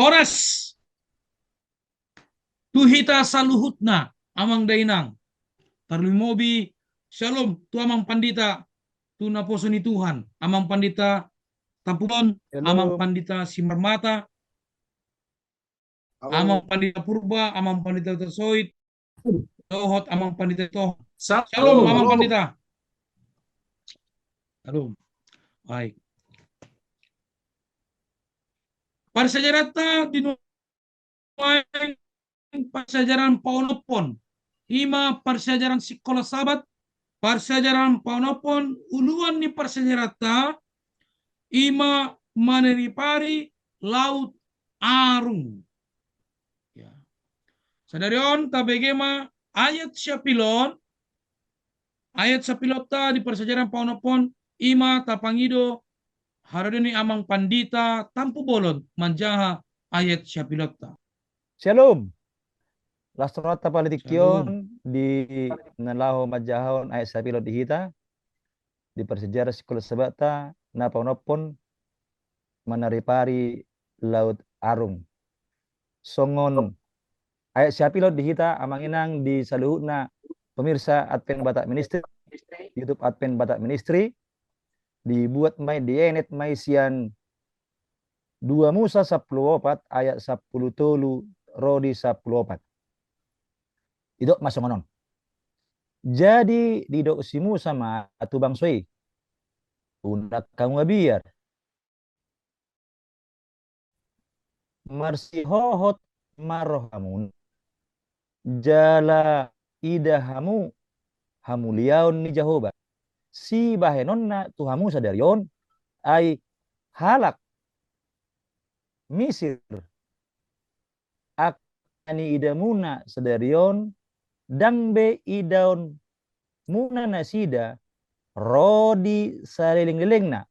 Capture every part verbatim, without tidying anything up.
Horas tu hita saluhutna, amang dainang. Tarlumobi, syalom tu amang pandita, tu naposo ni Tuhan, amang pandita Tampubolon, syalom. Amang pandita Simarmata, halo. Amang pandita Purba, amang pandita Hutasoit, dohot amang pandita Tohon. Syalom, syalom, amang pandita. Syalom. Baik. Parsiajaranta di nuaeng parsiajaran paonomhon. I ma parsiajaran sikola Sabat, parsiajaran paonomhon, uluan ni parsiajaranta, i ma manaripari Laut Arung. Ya. Sadari on tabege ma ayat siapilon, ayat siapilonta di parsiajaran paonomhon, i ma tapangido harodeon ni amang pandita Tampubolon manjaha ayat siapilonta. Syalom. Las rohanta pala di tingki on, syalom, di na laho manjahahon ayat siapilon di hita, di parsiajaran sikola Sabatta na paonomhon manaripari Laut Arung. Songon ayat siapilon di hita, amang inang, di saluhutna pemirsa Advent Batak Ministry, YouTube Advent Batak Ministry, dibuat ma i, dienet ma i sian Dua Musa sampulu opat ayat sampulu tolu ro di sampulu opat. Didok ma songon on. Jadi didok si Musa ma tu bangso i: Unang hamu mabiar. Marsihohot ma rohamuna, jala ida hamu hamuliaon ni Jahowa. Sibahenonna tu hamu sadari on, ai halak Misir, angka niidamuna sadari on, ndang be idaonmuna nasida ro di salelenglelengna.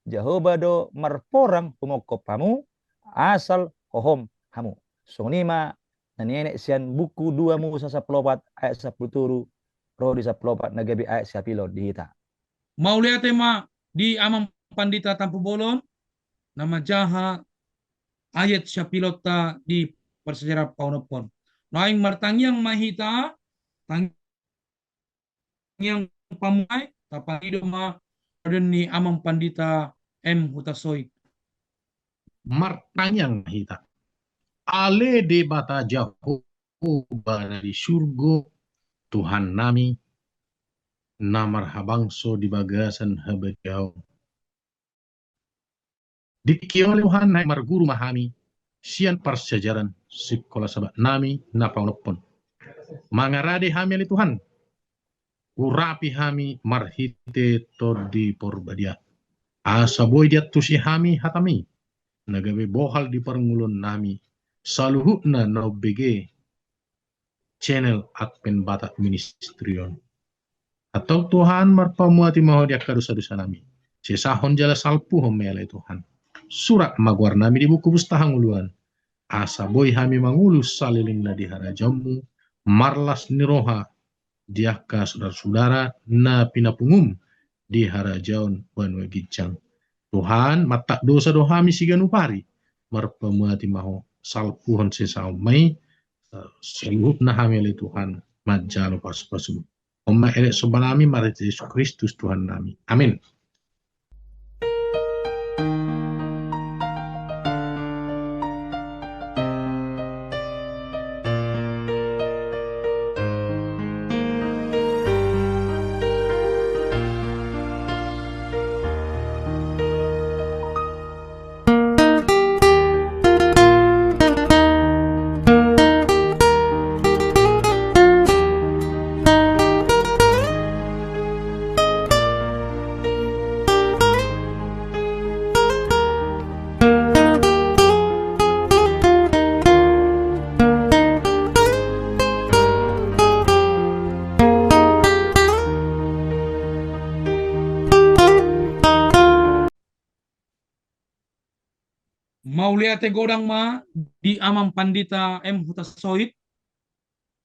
Jahowa do marporang humongkop hamu, asal hohom hamu. Songon i ma na nienet sian buku Dua Musa sampulu opat ayat sampulu tolu ro di sampulu opat, na gabe ayat siapilon di hita. Mauliate ma di amang pandita Tampubolon na manjaha ayat siapilonta di parsiajaran paonomhon. Naeng martangiang ma hita, tangiang pamuhai, tapangido ma harodeon ni amang pandita M Hutasoit. Martangiang ma hita. Ale Debata Jahowa na di surgo, Tuhannami na marhabangso di bagasan habadiaon. Di tingki on ale Tuhan, naeng marguru ma hami sian parsiajaran sikola Sabatnami na paonomhon. Mangarade hami ale Tuhan, urapi hami marhite Tondi Porbadia, asa boi diantusi hami hataMi, na gabe bohal di parngoluonnami saluhutna na umbege channel Advent Batak Ministry on. Antong Tuhan, marpamuati ma Ho di angka dosadosanami. Sesahon jala salpuhon ma i ale Tuhan. Surat ma goarnami di buku pustaha hangoluan, asa boi hami mangolu salelengna di harajaonMu, marlas ni roha di angka sudara-sudara na pinapunguM di harajaon banua ginjang. Tuhan, mardosa do hami siganup ari, marpamuati ma Ho, salpuhon sesahon ma i, eh, saluhutna hami ale Tuhan, manjalo pasupasu. On ma elek sombanami marhite Jesus Kristus Tuhannami. Amin. Mauliate godang ma di Amang Pandita M Hutasoit,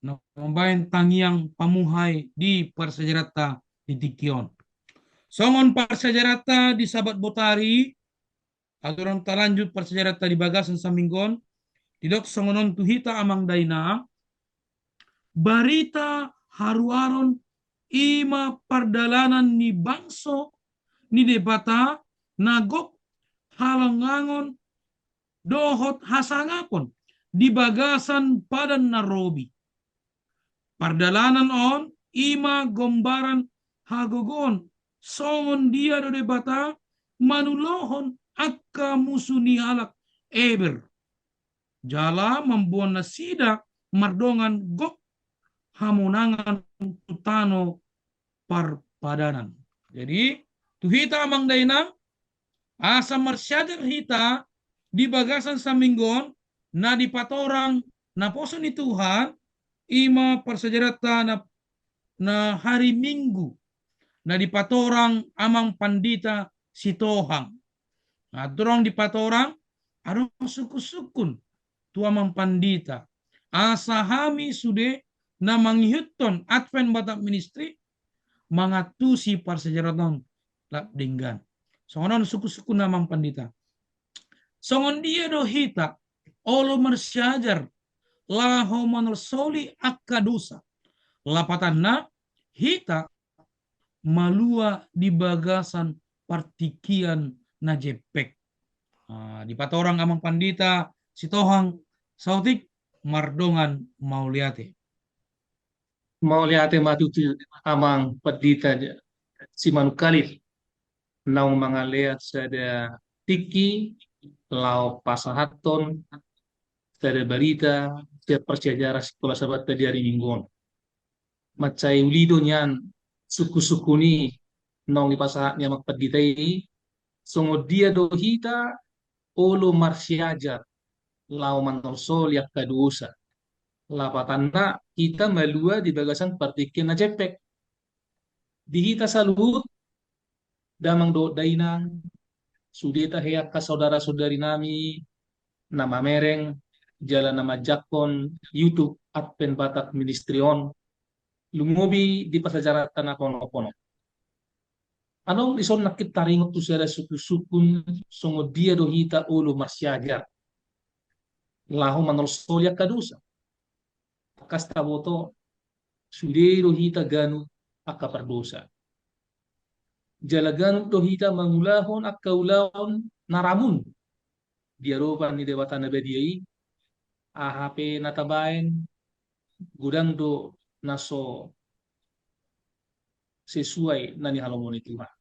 na mambahen tangiang pamuhai di parsiajaranta di tingki on. Songon parsiajaranta di Sabat botari, Andorang talanjut parsiajaranta di bagasan saminggu on, didok songon on tu hita amang dainang, barita haruaron i ma pardalanan ni bangso ni Debata na gok halongangon dohot hasangapon di bagasan Padan na Robi. Pardalanan on i ma gombaran hagogoon songon dia do Debata manulohon angka musu ni halak Heber, jala mamboan nasida mardongan gok hamonangan tu tano parpadanan. Jadi, tu hita amang dainang, asa marsiajar hita di bagasan saminggu on, na dipatorang naposo ni Tuhan, i ma parsiajaranta na, na hari Minggu, na dipatorang amang pandita Sitohang. Andorang dipatorang, adong sungkun-sungkun tu amang pandita. Asa hami sude na mangihuthon Advent Batak Ministry mangantusi parsiajaran on rap denggan. Songon on sungkun-sungkun amang pandita. Songon dia do hita olo marsiajar laho manolsoli angka dosa. Lapatanna hita malua di bagasan partingkian na jempek. Ah, dipatorang amang pandita Sitohang, saotik mardongan mauliate. Mauliate ma tutu amang pandita Simanungkalit, naung mangalean sada tingki laho pasahathon sada barita sian parsiajaran Sikola Sabata di ari Minggu on. Mansai uli do nian sungkun-sungkun i naung dipasahat ni amang pandita i, songon dia do hita olo marsiajar laho manolsoli angka dosa. Lapatanna hita malua di bagasan partingkian na jempek. Di hita saluhut, damang dohot dainang, sude tahe angka saudara-saudari nami na mamereng jala na manjangkon YouTube Advent Batak Ministry on, lumobi di parsiajaranta na ponok-ponok. Adong dison nangkin taringot tu sada sungkun-sungkun songon dia do hita olo marsiajar laho manolsoli angka dosa. Tangkas taboto, sude do hita ganup angka pardosa. Jala ganup do hita mangulahon angka ulaon na ramun di adopan ni Debata na badia i, aha pe na tabaen, godang do na so sesuai na nihalomohon ni Tuhan.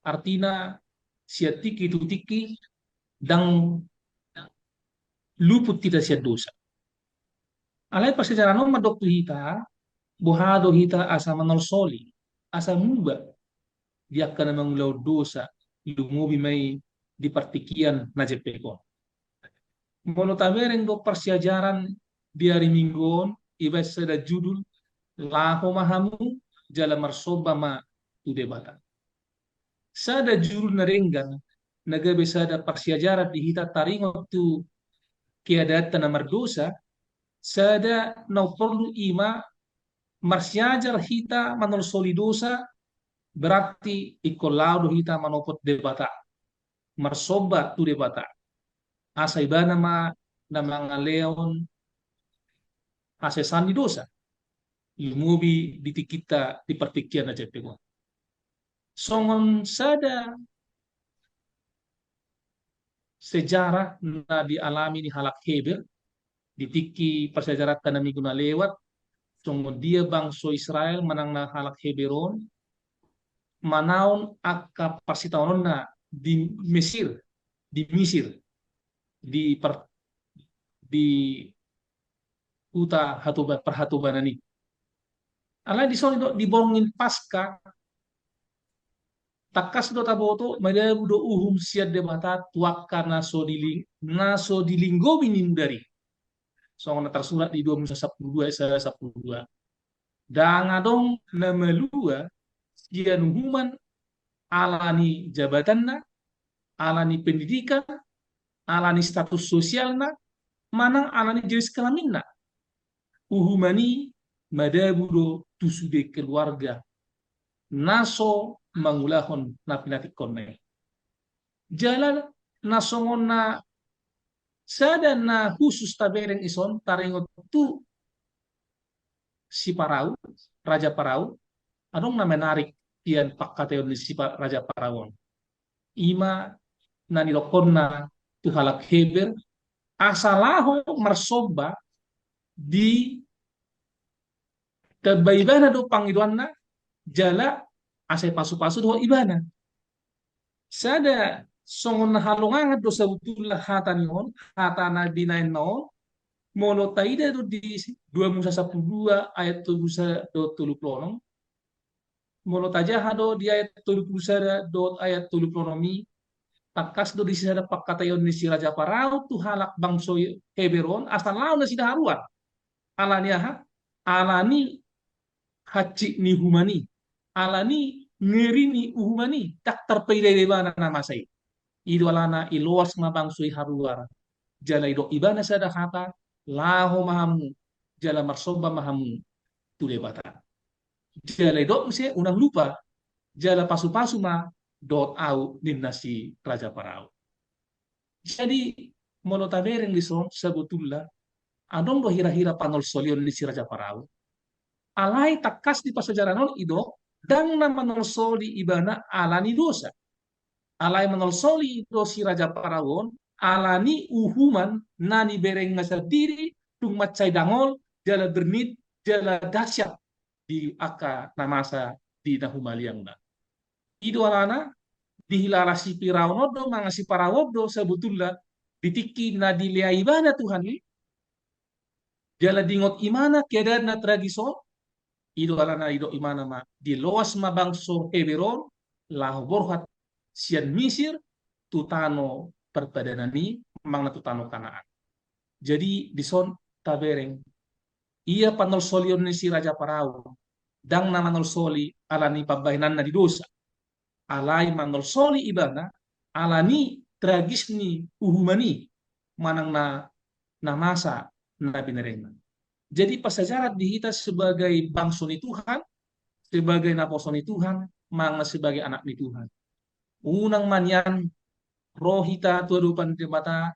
Artina, sian tingki tu tingki, ndang luput hita sian dosa. Alai parsiajaran on mandok tu hita, boha do hita asa manolsoli, asa muba di angka na mangulahon dosa, lumobi ma i di partingkian na jempek on. Molo tabereng do parsiajaran di ari Minggu on, ibaen sada judul, Laho ma hamu jala marsomba ma tu Debata. Sada judul na denggan, na gabe sada parsiajaran di hita taringot tu keadaanta na mardosa, sada na umporlu i ma marsiajar hita manolsoli dosa, berarti ingkon laho do hita manopot Debata, marsomba tu Debata. Asa ibana ma na mangalehon hasesaon ni dosa, lumobi di tingkinta di partingkian na jempek on. Songon sada sejarah na dialami ni halak Heber, di tingki parsiajaranta na minggu na lewat, songon dia bangso Israel manang na halak Heber on, manaon angka parsitaononna di Mesir, di Misir, di par-, di huta hatoba-, parhatobanan i. Alai dison do di borngin Paska, tangkas do taboto, madabu do uhum sian Debata tu angka na so diling-, na so dilinggomi ni mudar i. Songon na tarsurat di dua Musa sampulu dua ayat sampulu dua. Ndang adong na malua sian uhuman ala ni jabatanna, ala ni pendidikan, ala ni status sosialna, manang ala ni jenis kelaminna. Uhuman i madabu do tu sude keluarga na so mangulahon na pinatikkonna i. Jala na songon na sada na khusus tabereng dison taringot tu si Parao, Raja Parao, adong na menarik sian pangkataion ni si Pa-, Raja Parao on. I ma na nidokkonna tu halak Heber, asa laho marsomba di tamba ibana do pangidoanna, jala asa dipasupasu dohot ibana. Sada songon na halongangan do sabotulna hata ni on, hata na binahenna on, molo taida do di dua Musa sampulu dua ayat tolu pulu sada dohot tolu pulu onom, molo tajaha do di ayat tolu pulu sada dohot ayat tolu pulu onom i, tangkas do disi sada pangkataion ni si Raja Parao tu halak bangso Heber on, asa laho nasida haruar. Ala ni aha? Ala ni hansit ni uhuman i, ala ni ngeri ni uhuman i, ndang tarpaida-ida ibana na masa i. I do alana iloas ma bangso i haruar. Jala didok ibana sada hata, laho ma hamu, jala marsomba ma hamu tu Debata. Jala didok muse, unang lupa, jala pasupasu ma dohot ahu, ninna si Raja Parao. Jadi, molo tabereng dison sabotulna, adong do hira-hira panolsolion ni si Raja Parao. Alai tangkas di parsiajaran on didok, ndang na manolsoli ibana ala ni dosa. Alai manolsoli do si Raja Parao on, ala ni uhuman na niberenna sandiri, tung mansai dangol, jala bernit, jala dahsyat di angka na masa di na humaliangna. I do alana, dihilala si Firaun on do, manang si Parao on do, sabotulna, di tingki na dilea ibana Tuhan i, jala diingot ibana keadaan na tragis on, i do alana didok ibana ma, diloas ma bangso Heber on, laho borhat sian Misir, tu tano parpadanan i, manang na tu tano Kanaan. Jadi, dison tabereng, ia panolsolion ni si Raja Parao, ndang na manolsoli ala ni pambahenanna di dosa. Alai manolsoli ibana, ala ni tragis ni uhuman i, manang na, na masa na binerengna. Jadi parsiajaran di hita sebagai bangso ni Tuhan, sebagai naposo ni Tuhan, manang sebagai anak ni Tuhan. Unang ma nian ro hita tu adopan Debata,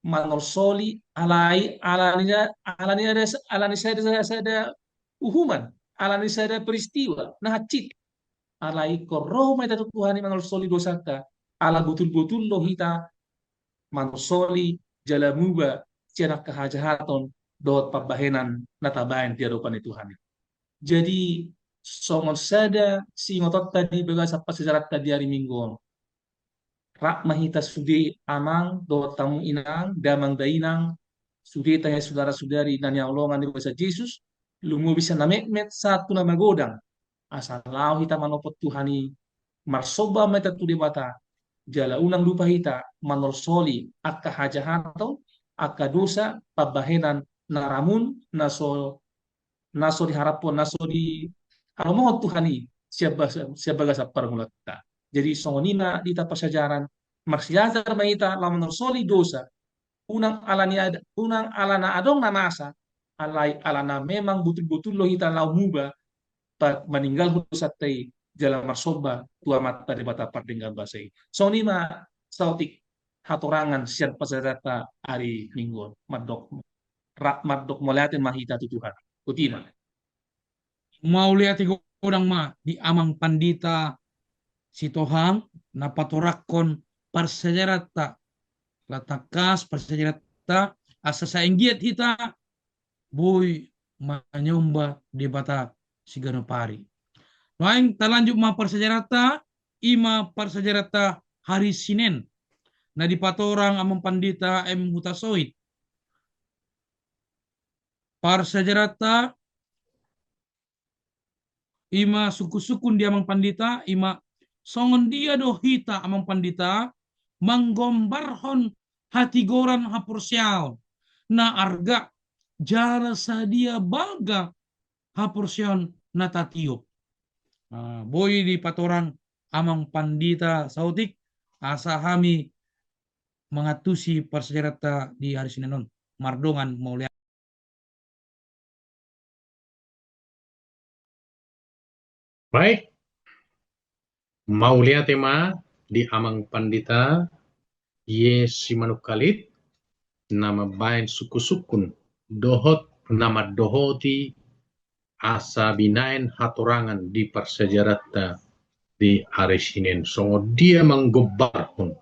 manolsoli, alai, ala ni, ala ni ada, ala ni sada, sada, sada uhuman, ala ni sada peristiwa, na hansit. Alai ingkon ro ma hita tu Tuhan i manolsoli dosanta, ala botul-botul do hita manolsoli jala muba sian angka hajahaton dohot pambahenan na tabaen di adopan ni Tuhan i. Jadi, songon sada siingotonta di bagasan parsiajaranta di ari Minggu on. Rap ma hita sude amang dohot hamu inang, damang dainang, sude tahe sudara-sudari na nihaholongan di bagasan Jesus, lumobi sian na metmet sahat tu na magodang. Asa laho hita manopot Tuhan i, marsomba ma hita tu Debata, jala unang lupa hita manolsoli angka hajahaton, angka dosa, pambahenan na ramun, na so, na so diharaphon, na so dihalomohon Tuhan i sian ba-, sian bagasan parngoluanta. Jadi songon i ma di hita parsiajaran, marsiajar ma hita laho manolsoli dosa, unang ala ni ad-, unang ala na adong na masa, alai ala na memang botul-botul do hita laho muba, pa-, maninggalhon dosanta i, jala marsomba tu Amanta Debata pardenggan basa i. Songon i ma saotik hatorangan sian parsiajaranta ari Minggu on. Mandok, ra-, mandok mauliate ma hita tu Tuhan. Botima. Mauliate godang ma di Amang Pandita Sitohang na patorangkon parsiajaranta. Ala tangkas parsiajaranta, asa sai anggiat hita boi manyomba Debata siganup ari. Nuaeng talanjut ma parsiajaranta, i ma parsiajaranta hari Sinen na dipatorang Amang Pandita M Hutasoit. Parsiajaranta i ma sungkun-sungkun di Amang Pandita, i ma songon dia do hita Amang Pandita manggombarhon hatigoran haporseaon na arga jala sadia balga haporseaon na tatiop. Ah, boi dipatorang Amang Pandita saotik, asa hami mangantusi parsiajaranta di hari Sinen on. Mardongan mauliate. Baik. Mauliate ma di amang pandita, i Simanungkalit, na mambaen sungkun-sungkun dohot na mandohoti asa binaen hatorangan di parsiajaranta di ari Sinen, songon dia manggombarhon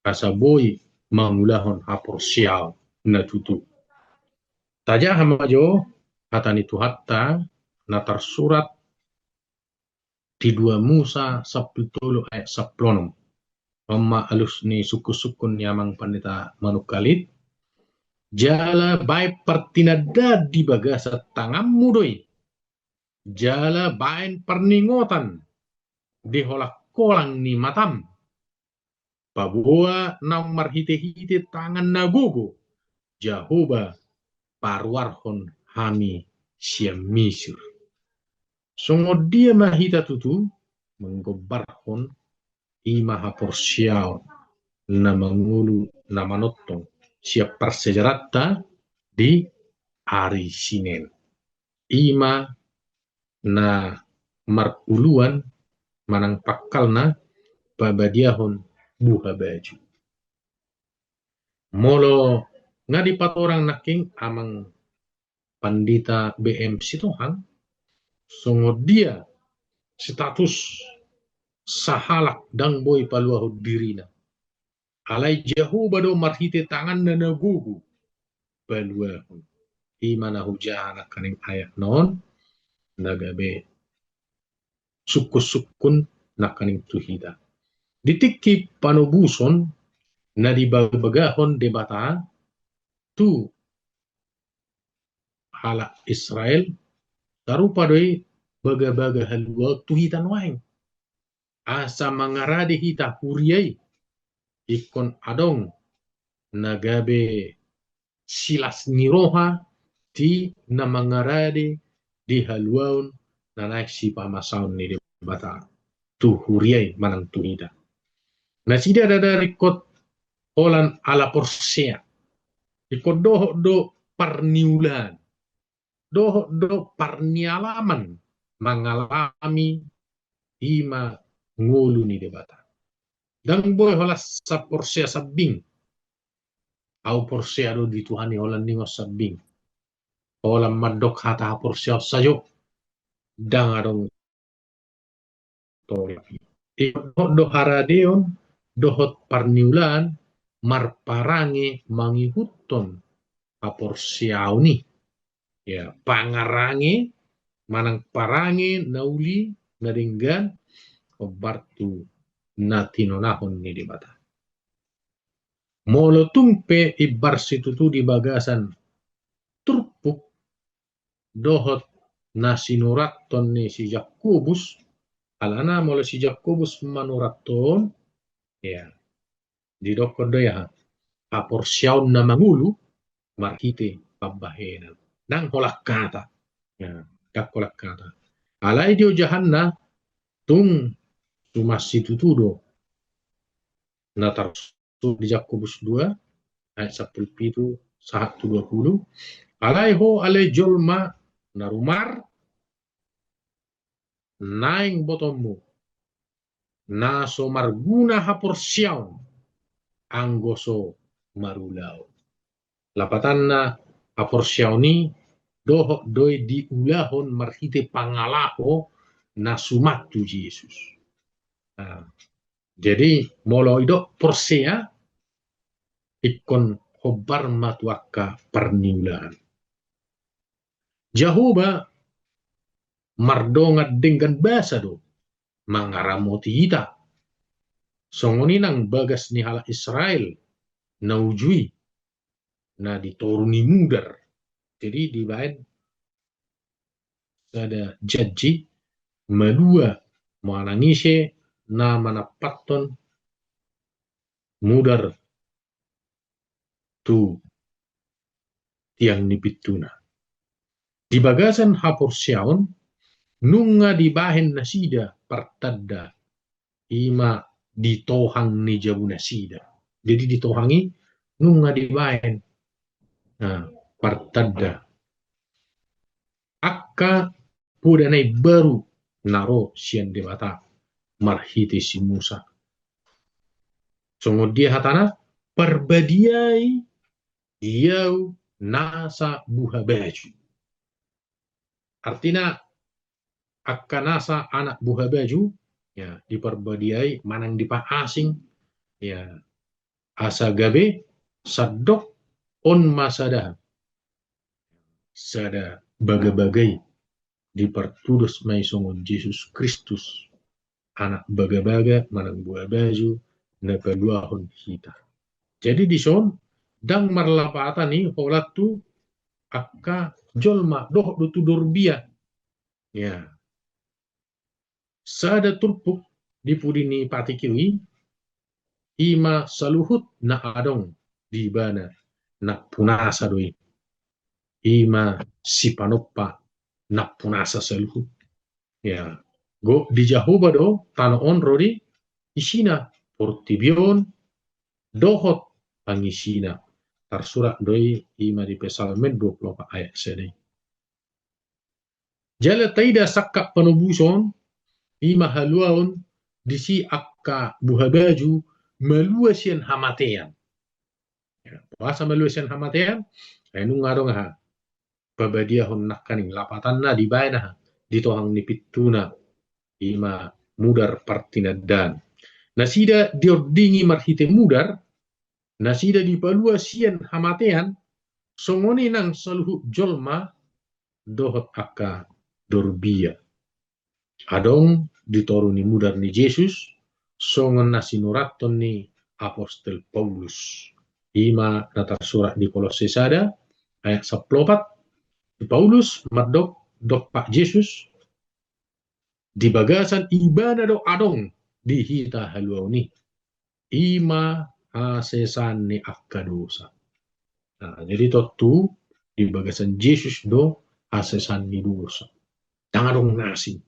asa boi mangulahon haporseaon na tutu. Tajaha ma jo hata ni Tuhanta na tarsurat di dua Musa sampulu tolu ayat sampulu onom. On ma alus ni sungkun-sungkun ni amang pandita Manungkalit. Jala baen partinandaan di bagasan tanganmu do i. Jala baen parningotan di holang-holang ni matam. Paboa naung marhite-hite tangan na gogo, Jahowa paruarhon hami sian Misir. Songon dia ma hita tutu manggombarhon i ma haporseaon na mangolu na manongtong sian parsiajaranta di ari Sinen. I ma na maruluan manang pangkalna pabadiahon buha baju. Molo nga dipatorang nangkin amang pandita B M Sitohang, songon dia status sahalak ndang boi paluahon dirina. Alai Jahowa do marhite tanganna na gogo paluahon. I ma na hujaha nangkaning ayat na on, na gabe sungkun-sungkun nangkaning tu hita. Di tingki panobuson na dibagabagahon Debata tu halak Israel, sarupa do i bagabaga haluaon tu hita nuaeng. Asa mangarade hita huria i, ingkon adong na gabe silas ni roha di na mangarade di haluaon na naeng sipamasaon ni Debata tu huria i manang tu hita. Nasida ndada ringkot holan ala porsea. Ingkon dohot do parniulaan, dohot do parnialaman mangalami i ma ngolu ni Debata. Ndang boi holan saporsea sambing. Au porsea do di Tuhan i, holan ningon sambing. Holan mandok hata haporseaon sajo. Ndang adong tolap i. Ingkon dohot do haradeon dohot parniulaan marparange mangihuthon haporseaon i. Ya, pangarange manang parange na uli na denggan hombar tu na tinonahon ni Debata. Molo tung pe imbar situtu di bagasan turpuk dohot na sinurathon ni si Jakobus, alana molo si Jakobus manurathon, ya, didokkon do i aha? Haporseaon na mangolu marhite pambahenan. Ndang holan hata. Ya, ndang holan hata. Alai diojahanna tung suman situtu do na tar- di Jakobus dua ayat sampulu pitu sahat tu dua pulu. Alai ho ale jolma na rumar, naeng botoonmu na so marguna haporseaon anggo so marulaon. Lapatanna, haporseaon i dohot do i diulahon marhite pangalaho na suman tu Jesus. Nah, jadi molo didok porsea, ingkon hombar ma tu angka parniulaan. Jahowa mardongan denggan basa do mangaramoti hita. Songon i nang bagas ni halak Israel na uju i na di toru ni mudar. Jadi dibaen sada janji, malua manang ise na manampathon mudar tu tiang ni pintuna. Di bagasan haporseaon nunga dibahen nasida partanda, i ma di tohang ni jabu nasida. Jadi di tohang i nunga dibahen, nah, partanda angka poda na imbaru na ro sian Debata marhite si Musa. Songon dia hatana, parbadiai di au nasa buhabaju. Artina, angka nasa anak buhabaju, ya, diparbadiai manang dipaasing, ya, asa gabe sandok on ma sada, sada bagabaga i, dipartudos ma i songon Jesus Kristus, anak bagabaga manang buhabaju na paluahon hita. Jadi dison, ndang marlapatan i holan tu angka jolma dohot do tu dorbia. Ya. Sada turpuk di pudi ni patik i, i ma saluhut na adong di ibana, nampunasa do i. I ma sipanompa nampunasa saluhut. Ya, gok di Jahowa do tano on ro di isina, portibi on dohot pangisina. Tarsurat do i, i ma di Psalmen dua pulu opat ayat sada i. Jala taida sangkap panobuson, i ma haluaon, disi angka buhabaju malua sian hamatean. Ya, boasa malua sian hamatean? Ai nunga adong aha pabadiahon nangkaning, lapatanna dibaen aha di tohang ni pintuna, i ma mudar partinandaan. Nasida diordingi marhite mudar, nasida dipalua sian hamatean, songon i nang saluhut jolma dohot angka dorbia. Adong di toru ni mudar ni Jesus, songon na sinurathon ni apostel Paulus. I ma na tarsurat di Kolosse sada ayat sampulu opat, di Paulus mandok dompak Jesus, di bagasan ibana do adong di hita haluaon i, i ma hasesaan ni angka dosa. Nah, jadi tontu di bagasan Jesus do hasesaan ni dosa. Ndang adong na asing.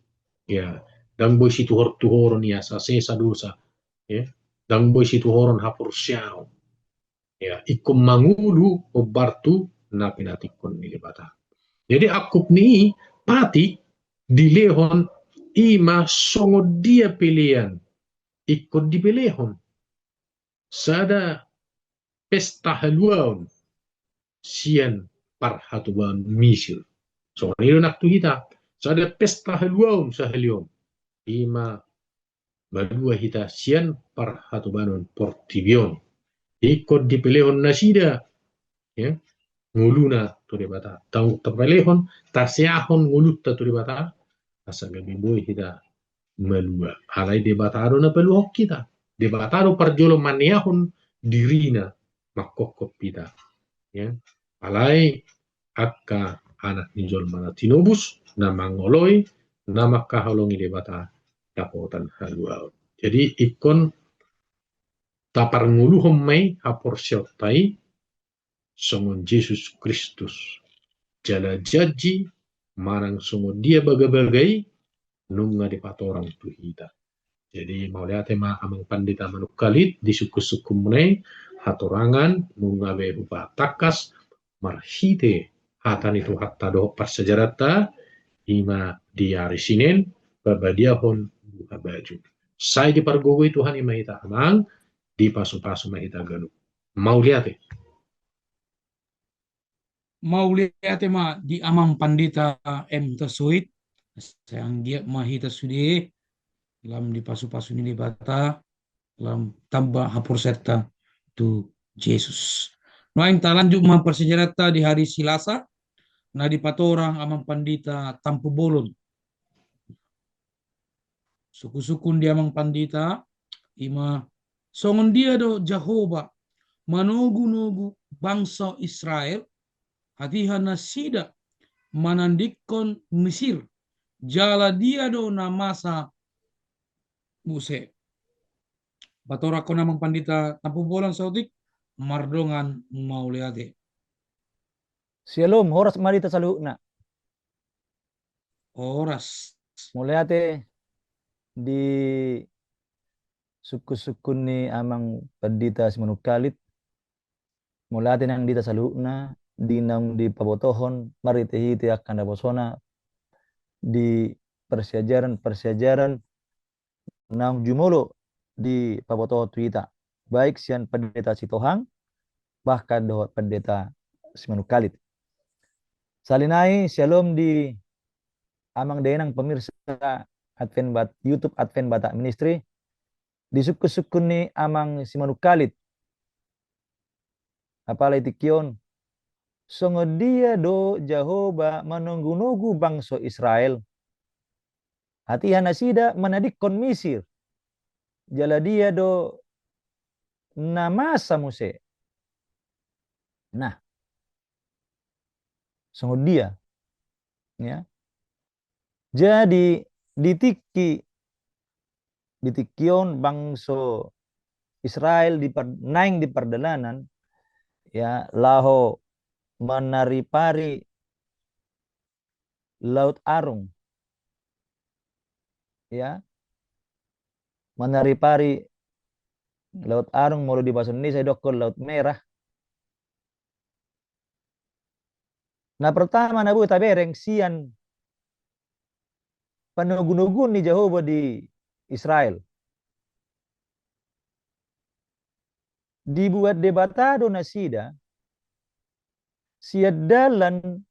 Ya, ndang boi situhor-tuhoron i asa sesa dosa. Ya, ndang boi situhoron haporseaon. Ya, ingkon mangolu hombar tu na pinatikkon ni Debata. Jadi angkup ni i, patik dilehon i ma songon dia pelean ingkon dipelehon. Sada pesta haluaon sian parhatobanon Misir. Songon i do nang tu hita, sada pesta haluaon sahali on, i ma malua hita sian parhatobanon portibi on. Ingkon dipelehon nasida, ya, ngoluna tu Debata. Tau tapelehon, taseahon ngolunta tu Debata, asa gabe boi hita malua. Alai Debata do na paluahon hita. Debata do parjolo maneahon dirina mangkophop hita. Ya. Alai angka anak ni jolma na tinobus, na mangoloi, na mangkaholongi Debata dapotan haluaon. Jadi ingkon taparngoluhon ma i haporseaonta i songon Jesus Kristus. Jala janji manang songon dia bagabaga i nunga dipatorang tu hita. Jadi mauliate ma amang pandita Manungkalit di sungkun-sungkunmuna i, hatorangan nunga be hupatangkas marhite hata ni Tuhanta dohot parsiajaranta, i ma di ari Sinen, pabadiahon buhabaju. Sai dipargogoi Tuhan i ma hita amang, dipasu-pasu ma hita ganup. Mauliate. Mauliate ma di amang pandita M Tasoit, sai anggiat ma hita sude lam dipasu-pasu ni Debata, lam tamba haporseaonta tu Jesus. Nuaeng talanjut ma parsiajaranta di hari Silasa, na dipatorang amang pandita Tampubolon. Sungkun-sungkun di amang pandita, i ma songon dia do Jahowa manogu-nogu bangso Israel, hatiha nasida manandingkon Misir, jala dia do na masa muse. Patorangkon amang pandita Tampubolon saotik, mardongan mauliate. Syalom, horas ma di hita saluhutna. Horas. Mauliate di sungkun-sungkun ni amang pandita Simanungkalit. Mauliate nang di hita saluhutna, di naung dipabotohon marhite-hite angka naposona di parsiajaran-parsiajaran naung jumolo dipabotohon tu hita. baik sian Pendeta Sitohang, bahkan dohot Pendeta Simanungkalit. Sahali nai, syalom di amang dainang pemirsa Advent Bat-, YouTube Advent Batak Ministry, di sungkun-sungkun ni amang Simanungkalit. Apala di tingki on, songon dia do Jahowa manogu-nogu bangso Israel? Hatiha nasida manadingkon Misir. Jala dia do na masa muse? Nah, songon dia. Ya. Jadi, di tingki, di tingki on bangso Israel di par-, naeng di pardalanan, ya, laho manaripari Laut Arung. Ya. Manaripari Laut Arung, molo di bahasa Indonesia didokkon Laut Merah. Na pertama na boi tabereng sian panogu-noguon ni Jahowa di Israel. Dibuat Debata do nasida sian dalan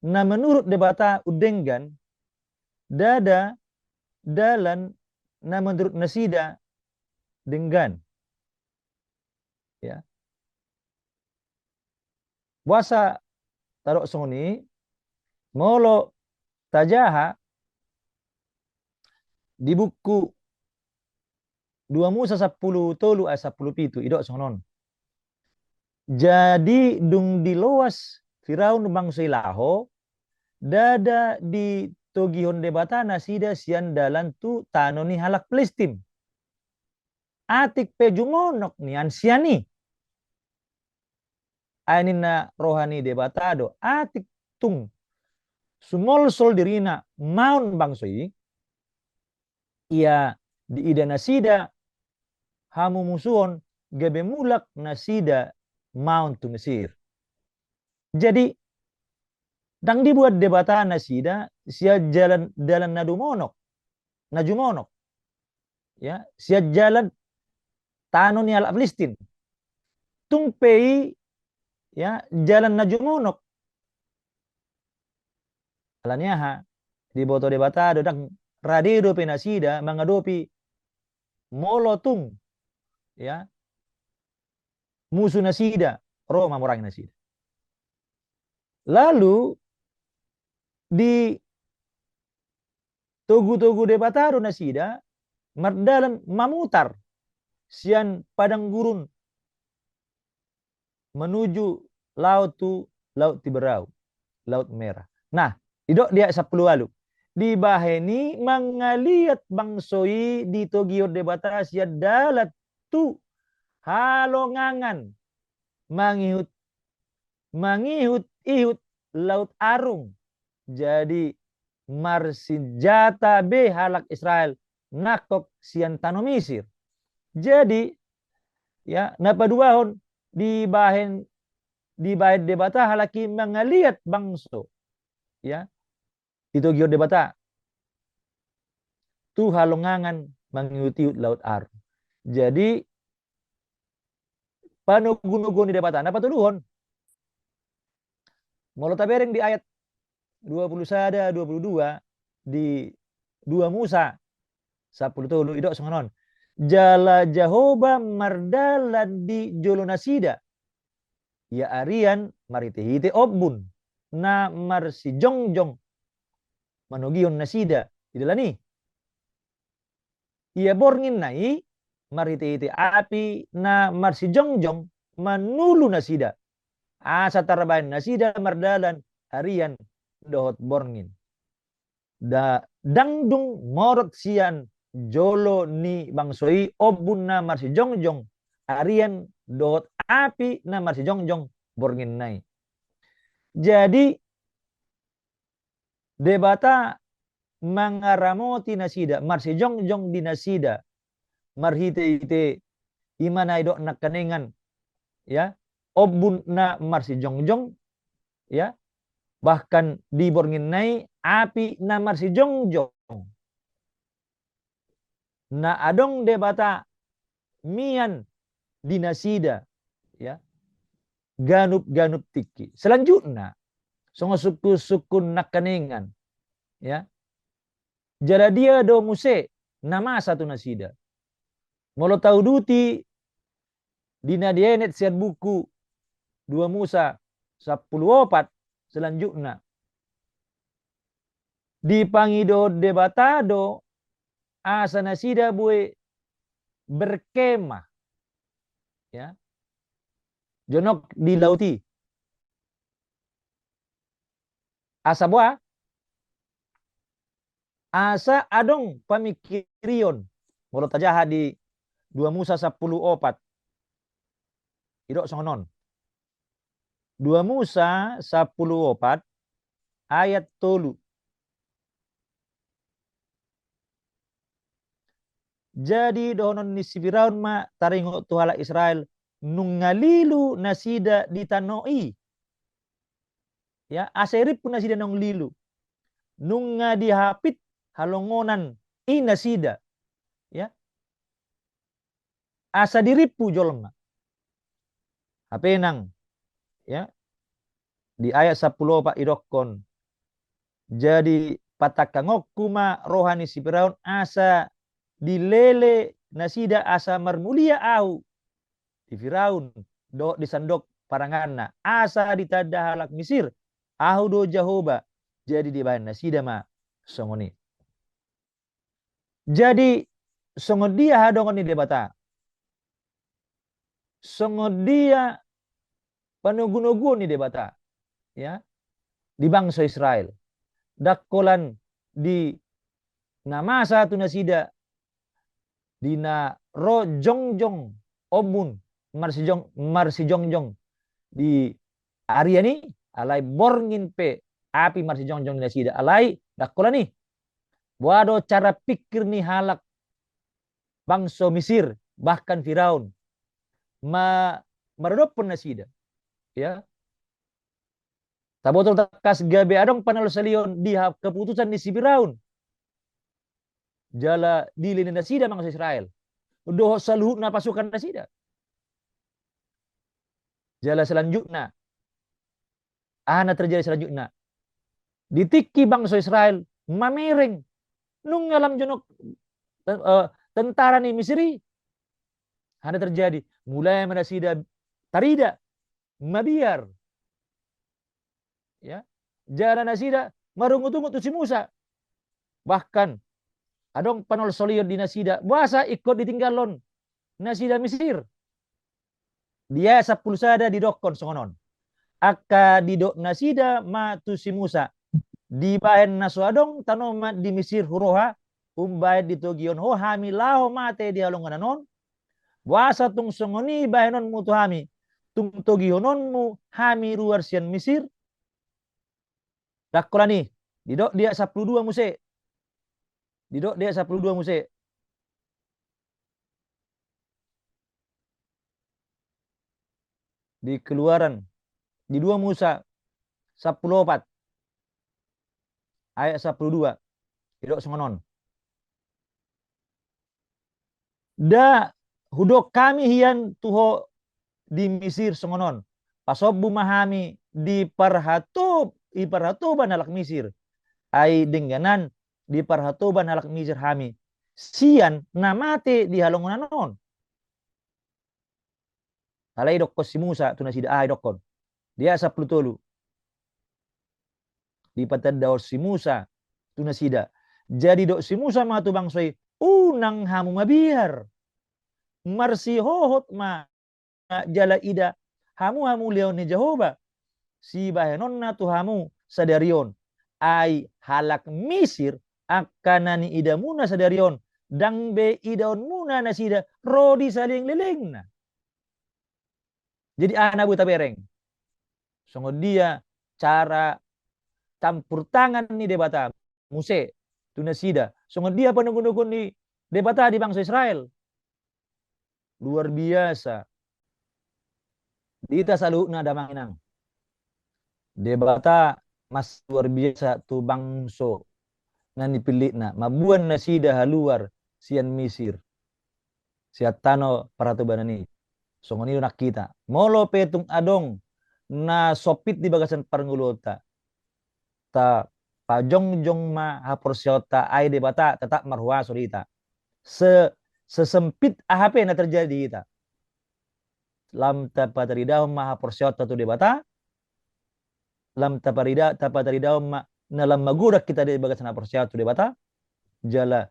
na menurut Debata undenggan, ndada dalan na menurut nasida denggan. Ya. Boasa tadok songon i? Molo tajaha di buku Dua Musa sampulu tolu ayat sampulu pitu, didok songon on. Jadi dung diloas Firaun bangso i laho, ndada ditogihon Debata nasida sian dalan tu tano ni halak Pilistin. Atik pe jumonok nian sian i. Ai ninna roha ni Debata do, atik tung sumolsol dirina maon bangso i, ia diida nasida hamumusuon, gabe mulak nasida maon tu Mesir. Jadi, ndang dibuat Debata nasida sian jalan, dalan na dumonok, na jumonok. Ya, sian jalan tano ni halak Pilistin. Tung pe i, ya, jalan na jumonok. Alani aha? Diboto Debata do, ndang rade dope nasida mangadopi molo tung, ya, musu nasida ro mamorangi nasida. Lalu ditogu-togu Debata do nasida mardalan mamutar sian padang gurun menuju laho tu Laut Tiberau, Laut Merah. Nah, didok di ayat sampulu ualu. Dibahen i mangaliat bangso i ditogihon Debata sian dalan tu halongangan mangihut, mangihut-ihut Laut Arung. Jadi marsinjata be halak Israel nangkok sian tano Misir. Jadi, ya, na paduahon dibahen, dibahen Debata halak i mangaliat bangso, ya, ditogihon Debata tu halongangan mangihut-ihut Laut Arung. Jadi panogu-noguon ni Debata. Na patoluhon, molo tabereng di ayat dua pulu sada, dua pulu dua, di Dua Musa sampulu tolu, didok songon on. Jala Jahowa mardalan di jolo nasida, ia arian marhite-hite ombun na marsijongjong manogihon nasida di dalan i. Ia bornginna i marhite-hite api na marsijongjong manulu nasida, asa tarbahen nasida mardalan arian dohot borngin. Nda-, ndang dung morot sian jolo ni bangso i ombun na marsijongjong arian dohot api na marsijongjong bornginna i. Jadi Debata mangaramoti nasida, marsijongjong di nasida, marhite-hite i ma na didok nangkaningan, ya, ombun na marsijongjong, ya, bahkan di bornginna i api na marsijongjong. Na adong Debata mian di nasida, ya, ganup-ganup tingki. Selanjutna, songon sungkun-sungkun nangkaningan, ya. Jala dia do muse na masa tu nasida? Molo tauduti di na dienet sian buku dua Musa sampulu opat, selanjutna, dipangido Debata do asa nasida boi berkemah, ya, jonok di laut i. Asa boha? Asa adong pamingkirion. Molo tajaha di dua Musa sampulu opat, didok songon on. Dua Musa sampulu opat ayat tolu. Jadi dohonon ni si Firaun ma taringot tu halak Israel, nunga lilu nasida di tano i. Ya, asa dirimpu nasida naung lilu. Nunga dihapit halongonan i nasida. Ya. Asa dirimpu jolma. Hape nang, ya, di ayat sampulu opat didokkon, jadi patangkangonku ma roha ni si Firaun asa dilele nasida asa marmulia ahu di Firaun dohot di sandok paranganna, asa ditanda halak Misir ahu do Jahowa. Jadi dibahen nasida ma songon i. Jadi songon dia hadomuan ni Debata, songon dia panogunoguon ni Debata, ya, di bangso Israel. Ndang holan di na masa tu nasida, di na ro jongjong ombun marsijong, marsijongjong di arian i, alai borngin pe api marsijongjong di nasida, alai ndang holan i. Boha do cara pikir ni halak bangso Misir, bahkan Firaun, ma-, maradophon nasida. Ya. Taboto tangkas gabe adong panolsolion di ha-, keputusan ni si Firaun. Jala dilele nasida bangso Israel. Dohot saluhutna pasukan nasida. Jala selanjutna, aha na terjadi selanjutna? Di tingki bangso Israel mamereng, nunga lam jonok, eh, tentara ni Misir i. Aha na terjadi? Mulai ma nasida tarida, mabiar. Ya. Jala nasida marungutungut tu si Musa. Bahkan adong panolsolion di nasida, boasa ingkon ditinggalhon nasida Misir. Di ayat sampulu sada didokkon songon on. Angka didok nasida ma tu si Musa, dibahen na so adong tanoman di Misir huroha, umbahen ditogihon ho hami laho mate di halongonan on? Boasa tung songon i bahenonmu tu hami, tung togihononmu hami ruar sian Misir? Ndang holan i, didok di ayat sampulu dua muse. Didok di ayat sampulu dua muse. Di Keluaran, di dua Musa sampulu opat ayat sampulu dua, didok songon on. Nda hudok hami hian tu ho di Misir songon on, pasombu ma hami di parhatob-, di parhatoban halak Misir. Ai dengganan di parhatoban halak Misir hami sian na mate di halongonan on. Alai didokkon si Musa tu nasida, aha didokkon? Di ayat sampulu tolu. Dipatandahon si Musa tu nasida. Jadi didok si Musa ma tu bangso i, unang hamu mabiar. Marsihohot ma jala ida hamu hamuliaon ni Jahowa. Sibahenonna tu hamu sadari on. Ai halak Misir angka na niidamuna sadari on, ndang be idaonmuna nasida ro di salelenglelengna. Jadi aha na boi tabereng? Songon dia cara campur tangan ni Debata muse tu nasida? Songon dia panogunoguon ni Debata di bangso Israel? Luar biasa. Di hita saluhutna damang inang, Debata mas luar biasa tu bangso na nipillitna, mamboan nasida haluar sian Misir. sian tano parhatobanan i. Songon i do nang hita. Molo pe tung adong na sompit di bagasan parngoluonta, tapajongjong ma haporseaonta, ai Debata tetap marhuaso di hita. Se-, sesempit aha pe na terjadi di hita, lam tapataridahon ma haporseaonta tu Debata, lam taparida-, tapataridahon ma na lam magodang hita di bagasan haporseaon tu Debata, jala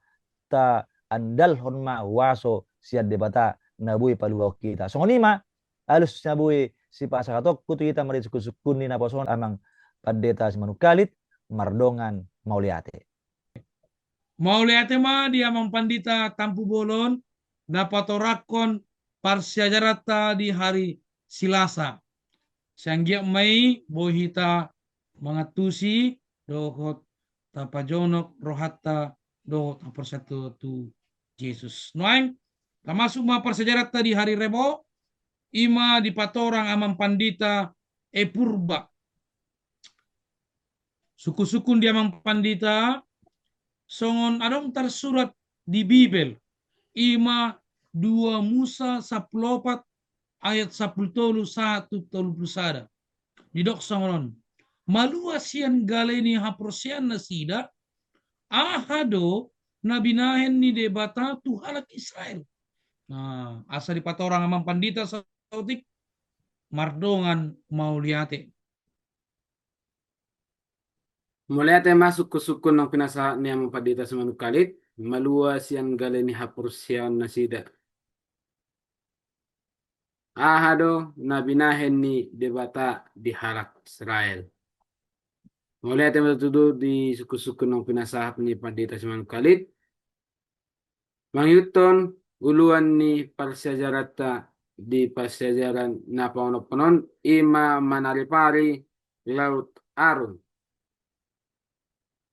taandalhon ma huaso sian Debata na boi paluahon hita. Songon i ma alus na boi sipasahatonku tu hita marhite sungkunsungkun ni naposo on, Amang Pandita Simanungkalit, mardongan mauliate. Mauliate ma di Amang Pandita Tampubolon na patorangkon parsiajaranta di hari Silasa. Sai anggiat ma i boi hita mangantusi dohot tapajonok rohanta dohot haporseaonta tu Jesus. Nuaeng tamasuk ma parsiajaranta di hari Rebo, i ma dipatorang Amang Pandita E Purba. Sungkunsungkun di Amang Pandita, songon adong tarsurat di Bibel, i ma dua Musa sampulu opat ayat sampulu tolu sahat tu tolu pulu sada. Didok songon on: Malua sian gale ni haporseaon nasida, aha do na binahen ni Debata tu halak Israel? Nah, asa dipatorang Amang Pandita saotik, mardongan mauliate. Mauliate ma sungkunsungkun naung pinasahat ni Amang Pandita Simanungkalit, malua sian gale ni haporseaon nasida, aha do na binahen ni Debata di halak Israel. Mauliate ma tutu di sungkunsungkun naung pinasahat ni Pandita Simanungkalit. Mangihuthon uluan ni parsiajaranta di parsiajaran na paonomhon on, i ma manaripari Laut Arum.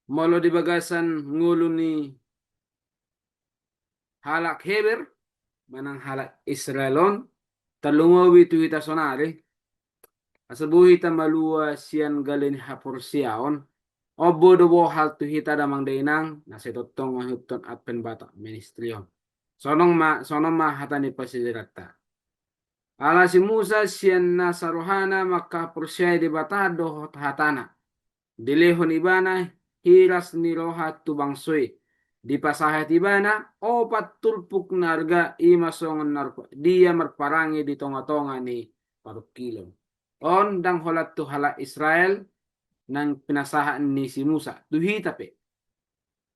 Molo di bagasan ngolu ni halak Heber manang halak Israel on, tarlumobi tu hita sonari, asa boi hita malua sian gale ni haporseaon, on do bohal tu hita damang dainang na sai tongtong mangihuthon Advent Batak Ministry on. Songon ma, songon ma hata ni parsiajaranta. Ala si Musa sian nasa rohana mangkaporseai Debata dohot hatana, dilehon ibana hiras ni roha tu bangso i. Dipasahat ibana opat turpuk na arga, i ma songon na dia marparange di tongatonga ni parungkilon. On ndang holan tu halak Israel nang pinasahat ni si Musa, tu hita pe.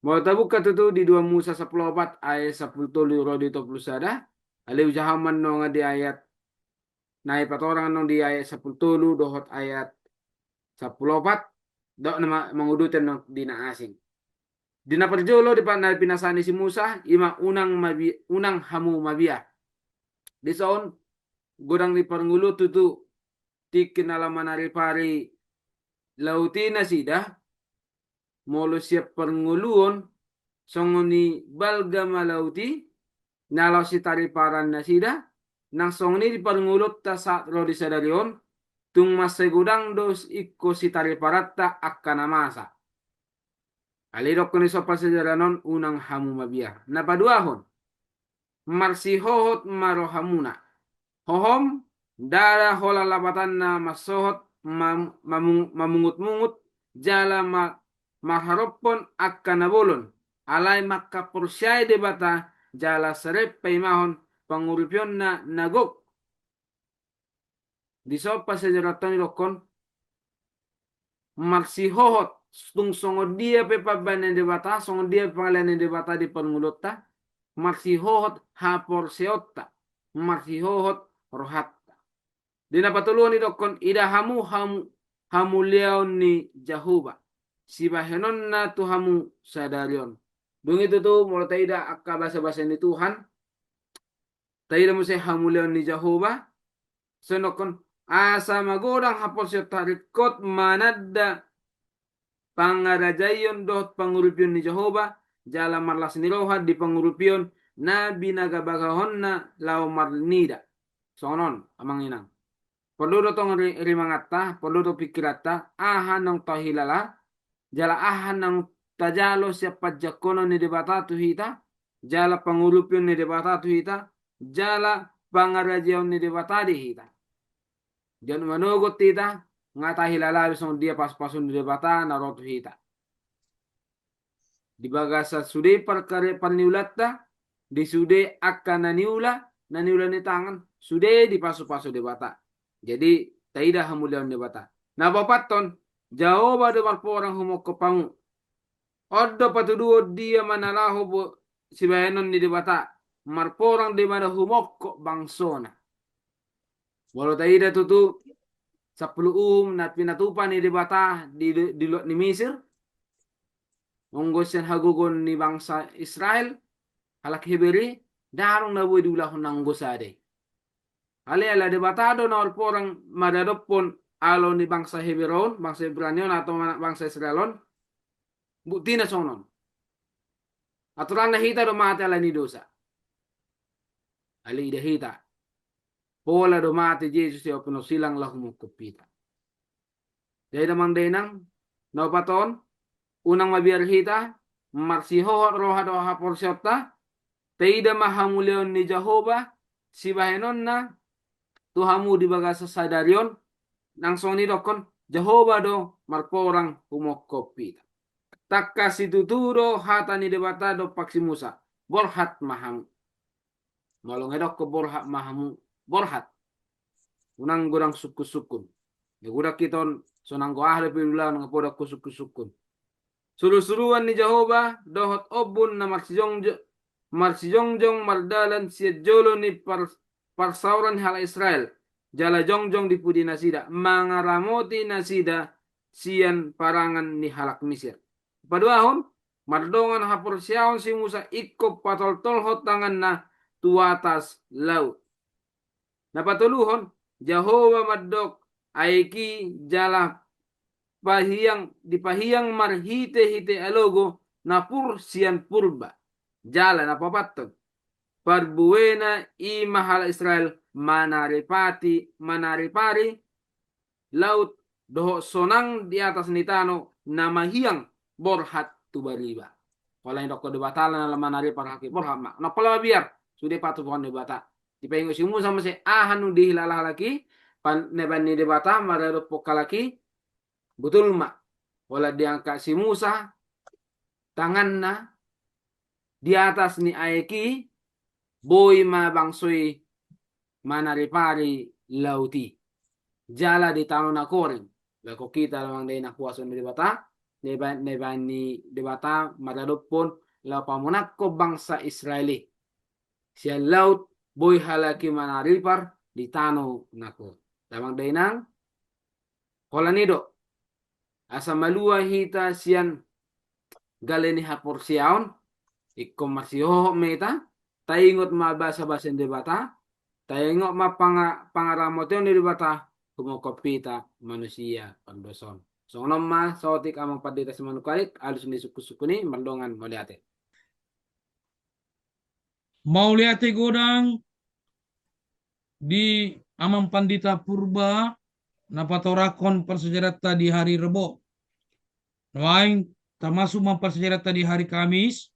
Molo tabuka tutu di dua Musa sampulu opat ayat sampulu tolu ro di tolu pulu sada, alai hujahahon ma nonga di ayat na i patorang annon di ayat sampulu tolu dohot ayat sampulu opat, dok na ma-, manguduti annon di na asing. Di na parjolo di pa-, na pinasahat ni si Musa, i ma unang mabi-, unang hamu mabiar. Dison godang ni parngoluon tutu, tingki na laho manaripari laut i nasida, molo sian parngoluon, songon i balga ma laut i, na laho sitariparan nasida, nang songon i di parngoluonta sahat ro di sadari on, tung mansai godang do ingkon sitariparanta angka na masa. Alai didokkon i so parsiajaran on unang hamu mabiar. Na paduahon, marsihohot ma rohamuna. Hohom, ndada holan lapatanna mansohot, mam-, mamung-, mamungutmungut, jala ma-, marharophon angka na bolon, alai mangkaporseai Debata, jala serep paimahon pangurupionna na gok. Dison parsiajaranta on didokkon, marsihohot, tung songon dia pe pambahenan ni Debata, songon dia pe pangalean ni Debata di parngoluonta, marsihohot haporseaonta, marsihohot rohanta. Di na patoluhon didokkon, ida hamu, hamu, hamuliaon ni Jahowa, sibahenonna tu hamu sadari on. Dung i tutu, molo taida angka basabasa ni Tuhan, taida muse hamuliaon ni Jahowa, songon on, asa magodang haporseaonta, ringkot mananda pangarajaion dohot pangurupion ni Jahowa, jala marlas ni roha di pangurupion na binagabagahonna laho marnida. Songon on, amang inang. Porlu do tong ri-, rimanganta, porlu do pingkiranta, aha naung tahilala, jala aha naung tajalo sian panjangkonon ni Debata tu hita, jala pangurupion ni Debata tu hita, jala pangarajaon ni Debata di hita. Jala manogot hita, nga tahilala be songon dia pasupasu ni Debata na ro tu hita. Di bagasan sude parkare-, parniulanta, di sude angka na niula, na niula ni tangan, sude dipasupasu Debata. Jadi, taida hamuliaon ni Debata. Na paopathon, Jahowa do marporang humongkop hamu. On do patuduhon dia ma na laho bo-, sibahenon ni Debata, marporang do i ma na humongkop bangsona. Molo taida tutu sampulu uhum na pinatupa ni Debata di, di luat ni Misir, anggo sian hagogoon ni bangsa Israel, halak Heber i, ndang adong na boi diulahon na anggo sada i. Alai ala Debata do na marporang maradophon alo ni bangsa Heber on, bangsa Ibrani on, atau anak bangsa Israel on, buktina songon on. Aturanna hita do mate ala ni dosa. Alai ida hita. Pola do mate Jesus sian pinarsilang laho humongkop hita. Jadi damang dainang, na opat on, unang mabiar hita, marsihohot roha dohot haporseaonta, taida ma hamuliaon ni Jahowa, sibahenonna, tu hamu di bagasan sadari on, nang songon i dohonon, Jahowa do marporang humongkop hita. Tangkas situtu do hata ni Debata dompak si Musa, borhat ma hamu. Molo nga didokkon borhat ma hamu, borhat. Unang godang sungkun-sungkun. Nga godang hita on, sonang go aha dope ulaon nga poda ho sungkun-sungkun. Surusuruan ni Jahowa, dohot ombun na marsijongjo-, marsijongjong mardalan sian jolo ni par-, parsaoran ni halak Israel. Jala jongjong di pudi nasida, mangaramoti nasida sian parangan ni halak Misir. Paduahon, mardongan haporseaon si Musa ingkon patoltolhon tanganna tu atas laut. Na patoluhon, Jahowa mandok aek i jala pahiang, dipahiang marhite-hite alogo na pur sian purba. Jala na paopathon, parbuena i ma halak Israel manaripati, manaripari laut dohot sonang di atas ni tano na mahiang borhat tu bariba. Pola didokkon Debata ala na manaripar halak i, borhat ma. Na pola mabiar, sude patupaon ni Debata. Dipaingot si Musa muse aha nunga dihilala halak i, pan-, na baen ni Debata maradophon halak i, botul ma. Pola diangkat si Musa tanganna di atas ni aek i, boi ma bangso i manaripari laut i. Jala di tano na koring. Laho hita damang dainang huaso ni Debata, na baen, na baen ni Debata maradophon laho pamonanghon bangsa Israel i. Sian laut boi halak i manaripar di tano na koring. Damang dainang, holan i do. Asa malua hita sian gale ni haporseaon, ingkon marsihohot ma hita, taingot ma basa-basa ni Debata, taingot ma panga-, pangaramotion ni Debata, humongkop hita manusia pardosa on. Songon on ma saotik Amang Pandita Simanungkalit, alus ni sungkun-sungkun i, mardongan mauliate. Mauliate godang di Amang Pandita Purba na patorangkon parsiajaranta di hari Rebo. Nuaeng tamasuk ma parsiajaranta di hari Kamis,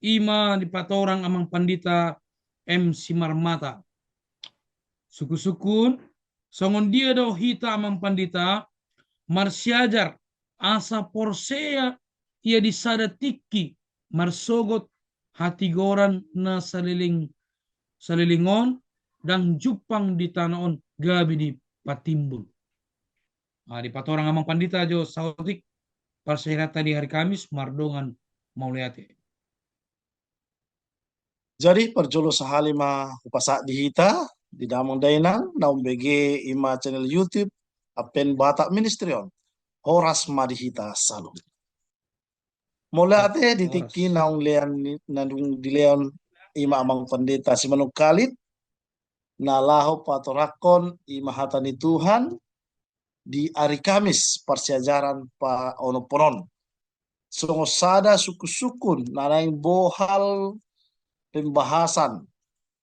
i ma dipatorang Amang Pandita M Simarmata. Sungkun-sungkun, songon dia do hita Amang Pandita marsiajar asa porsea ia di sada tingki marsogot hatigoran na saleleng, saleleng on ndang jumpang di tano on gabe dipatimbul. Ah, dipatorang Amang Pandita jo saotik parsiajaranta di hari Kamis, mardongan mauliate. Jadi, parjolo sahali ma hupasahat di hita, di damang dainang, na umbege i ma channel YouTube, Advent Batak Ministry on. Horas ma di hita saluhut. Mauliate di tingki naung lean ni, naung dilehon i ma Amang Pandita Simanungkalit, na laho patorangkon i ma hata ni Tuhan, di ari Kamis parsiajaran paonomhon on. Songon sada sungkun-sungkun na naeng bohal pembahasan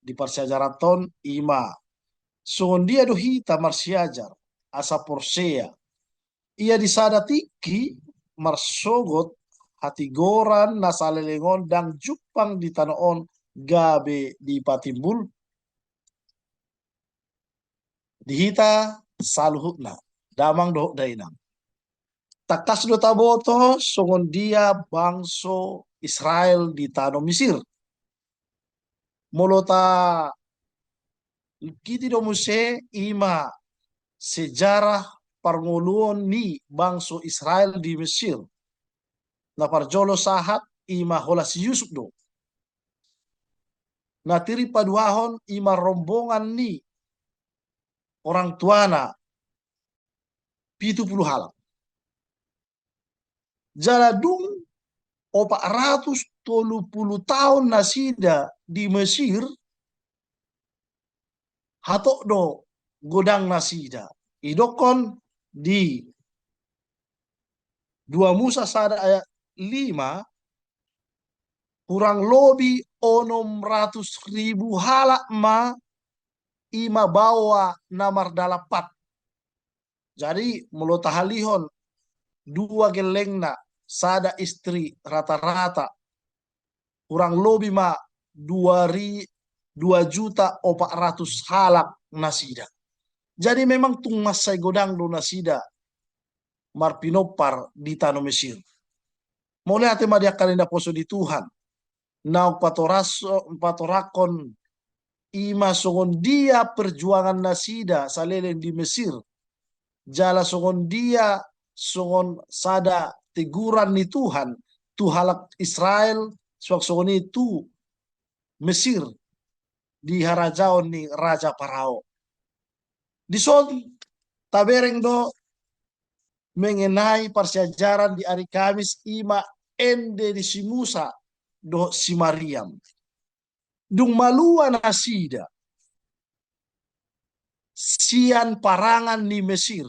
di parsiajaranta on i ma. Songon dia do hita marsiajar, asa porsea. Ia di sada tingki marsogot hatigoran na saleleng on ndang jumpang di tano on gabe dipatimbul. di hita saluhutna, damang dohot dainang. Tangkas do taboto songon dia bangso Israel di tano Misir. Molo talingkiti do muse, i ma sejarah parngoluon ni bangso Israel di Mesir. Na parjolo sahat i ma holan si Yusuf do. Na tirik paduahon i ma rombongan ni orang tuana, pitu pulu halak. Jala dung opat ratus tolu pulu taon nasida di Mesir, hatop do godang nasida. Idokkon di dua Musa sada ayat lima, kurang lobi onom ratus ribu halak ma i ma baoa na mardalapan. Jadi, molo tahalihon dua gellengna, sada istri, rata-rata kurang lobi ma dua ri-, dua juta opat ratus halak nasida. Jadi, memang tung mansai godang do nasida marpinompar di tano Mesir. Mauliate ma di angka na naposo ni Tuhan. Naung patoras-, patorakkon i ma songon dia perjuangan nasida saleleng di Mesir. Jala songon dia, songon sada teguran ni Tuhan tu halak Israel, suang songon i tu Mesir di harajaon ni Raja Parao. Dison tabereng do mengenai parsiajaran di ari Kamis, i ma ende ni si Musa dohot si Mariam. Dung malua nasida sian parangan ni Mesir,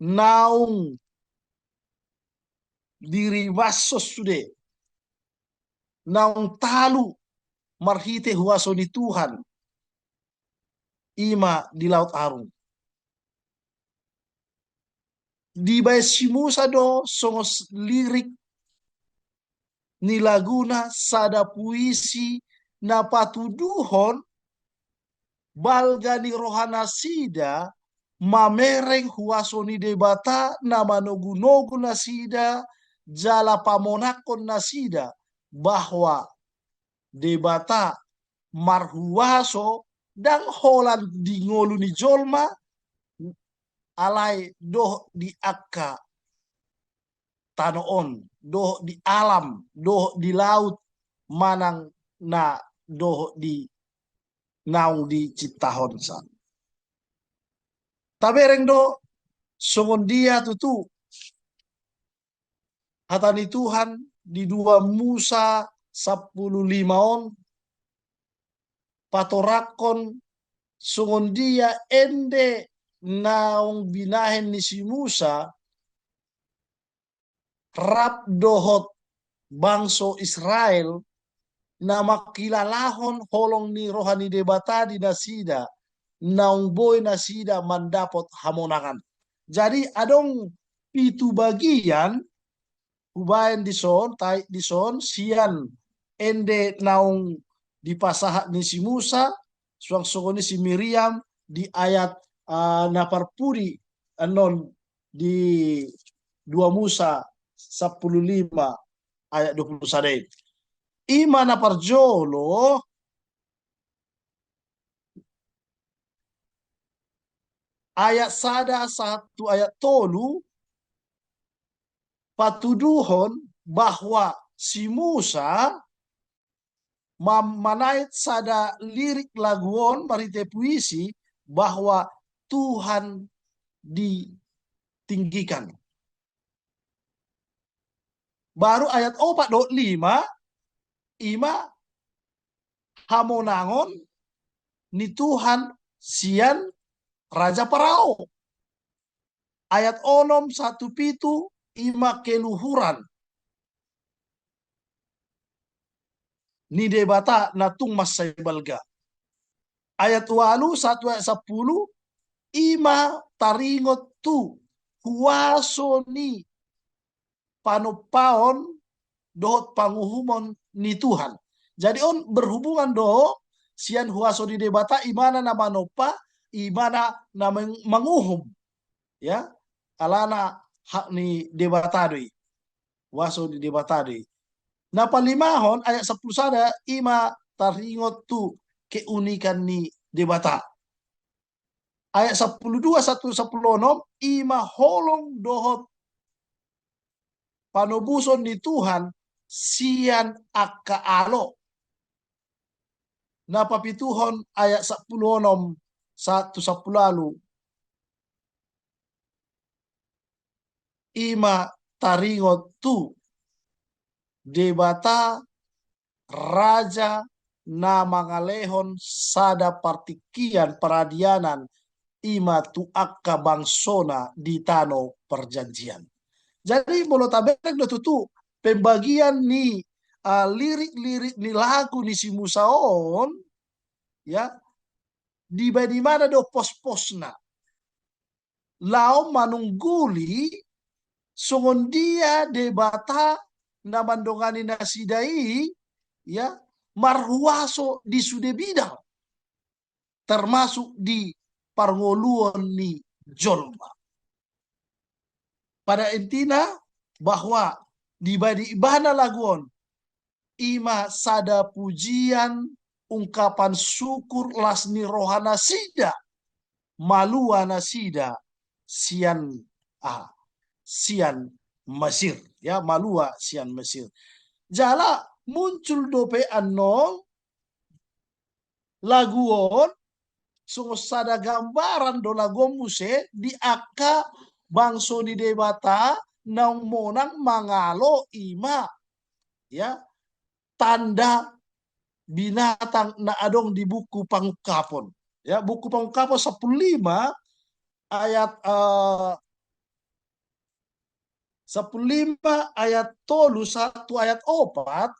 naung diribason sude, naung talu marhite huaso ni Tuhan, i ma di Laut Arung. Dibaen si Musa do songon s-, lirik ni laguna sada puisi na patuduhon balga ni roha nasida mamereng huaso ni Debata na manogunogu nasida jala pamonangkon nasida, bahwa Debata marhuaso ndang holan di ngolu ni jolma, alai dohot di angka tano on, dohot di alam, dohot di laut, manang na dohot di naung diciptahonsa. Tabereng do songon dia tutu hata ni Tuhan di dua Musa sampulu lima on, patorakkon songon dia ende naung binahen ni si Musa rap dohot bangso Israel, na mangkilalahon holong ni roha ni Debata di nasida, naung boi nasida mandapot hamonangan. Jadi adong pitu bagian hubaen dison, tarik dison, sian ende naung dipasahat ni si Musa, suang songon i si Miriam di ayat, ah, na parpudi annon di dua Musa sampulu lima ayat dua pulu sada i. I ma na parjolo, ayat sada sahat tu ayat tolu, patuduhon bahwa si Musa ma-, manaet sada lirik lagu on marhite puisi bahwa Tuhan ditinggikan. Baru ayat opat dohot lima, i ma hamonangon ni Tuhan sian Raja Parao. Ayat onom sahat tu pitu, i ma keluhuran ni Debata na tung mansai balga. Ayat ualu sahat tu ayat sampulu, i ma taringot tu huaso ni panompaon dohot panguhumon ni Tuhan. Jadi on berhubungan do sian huaso ni Debata, ibana na manompa, imana na meng-, manguhum, ya, alana hak ni Debata do i, huaso ni Debata do i. Na palimahon ayat sampulu sada ima taringot tu keunikan ni Debata. Ayat sampulu dua sahat tu sampulu onom ima holong dohot panobuson ni Tuhan sian angka alo. Na papituhon ayat sampulu onom sahat tu sampulu ualu ima taringot tu Debata raja na mangalehon sada partingkian paradianan ima tu angka bangsona di tano perjanjian. Jadi molo tabereng do tutu pembagian ni, ah, lirik-lirik ni lagu ni si Musa on, ya, dibaen imana do pos-posna laho manungguli songon dia Debata na mandongani nasida i, ya, marhuaso di sude bidang, termasuk di parngoluon ni jolma. Pada intina bahwa dibaen ibana lagu on ima sada pujian, ungkapan syukur las ni roha nasida, malua nasida sian, ah, sian Mesir, ya, malua sian Mesir. Jala muncul dope annon lagu on songon sada gambaran do lagu on muse di angka bangso ni Debata naung monang mangalo ima, ya, tanda binatang na adong di buku Pangungkapon. Ya, buku Pangungkapon sampulu lima ayat, eh, sampulu lima ayat tolu sahat tu ayat opat,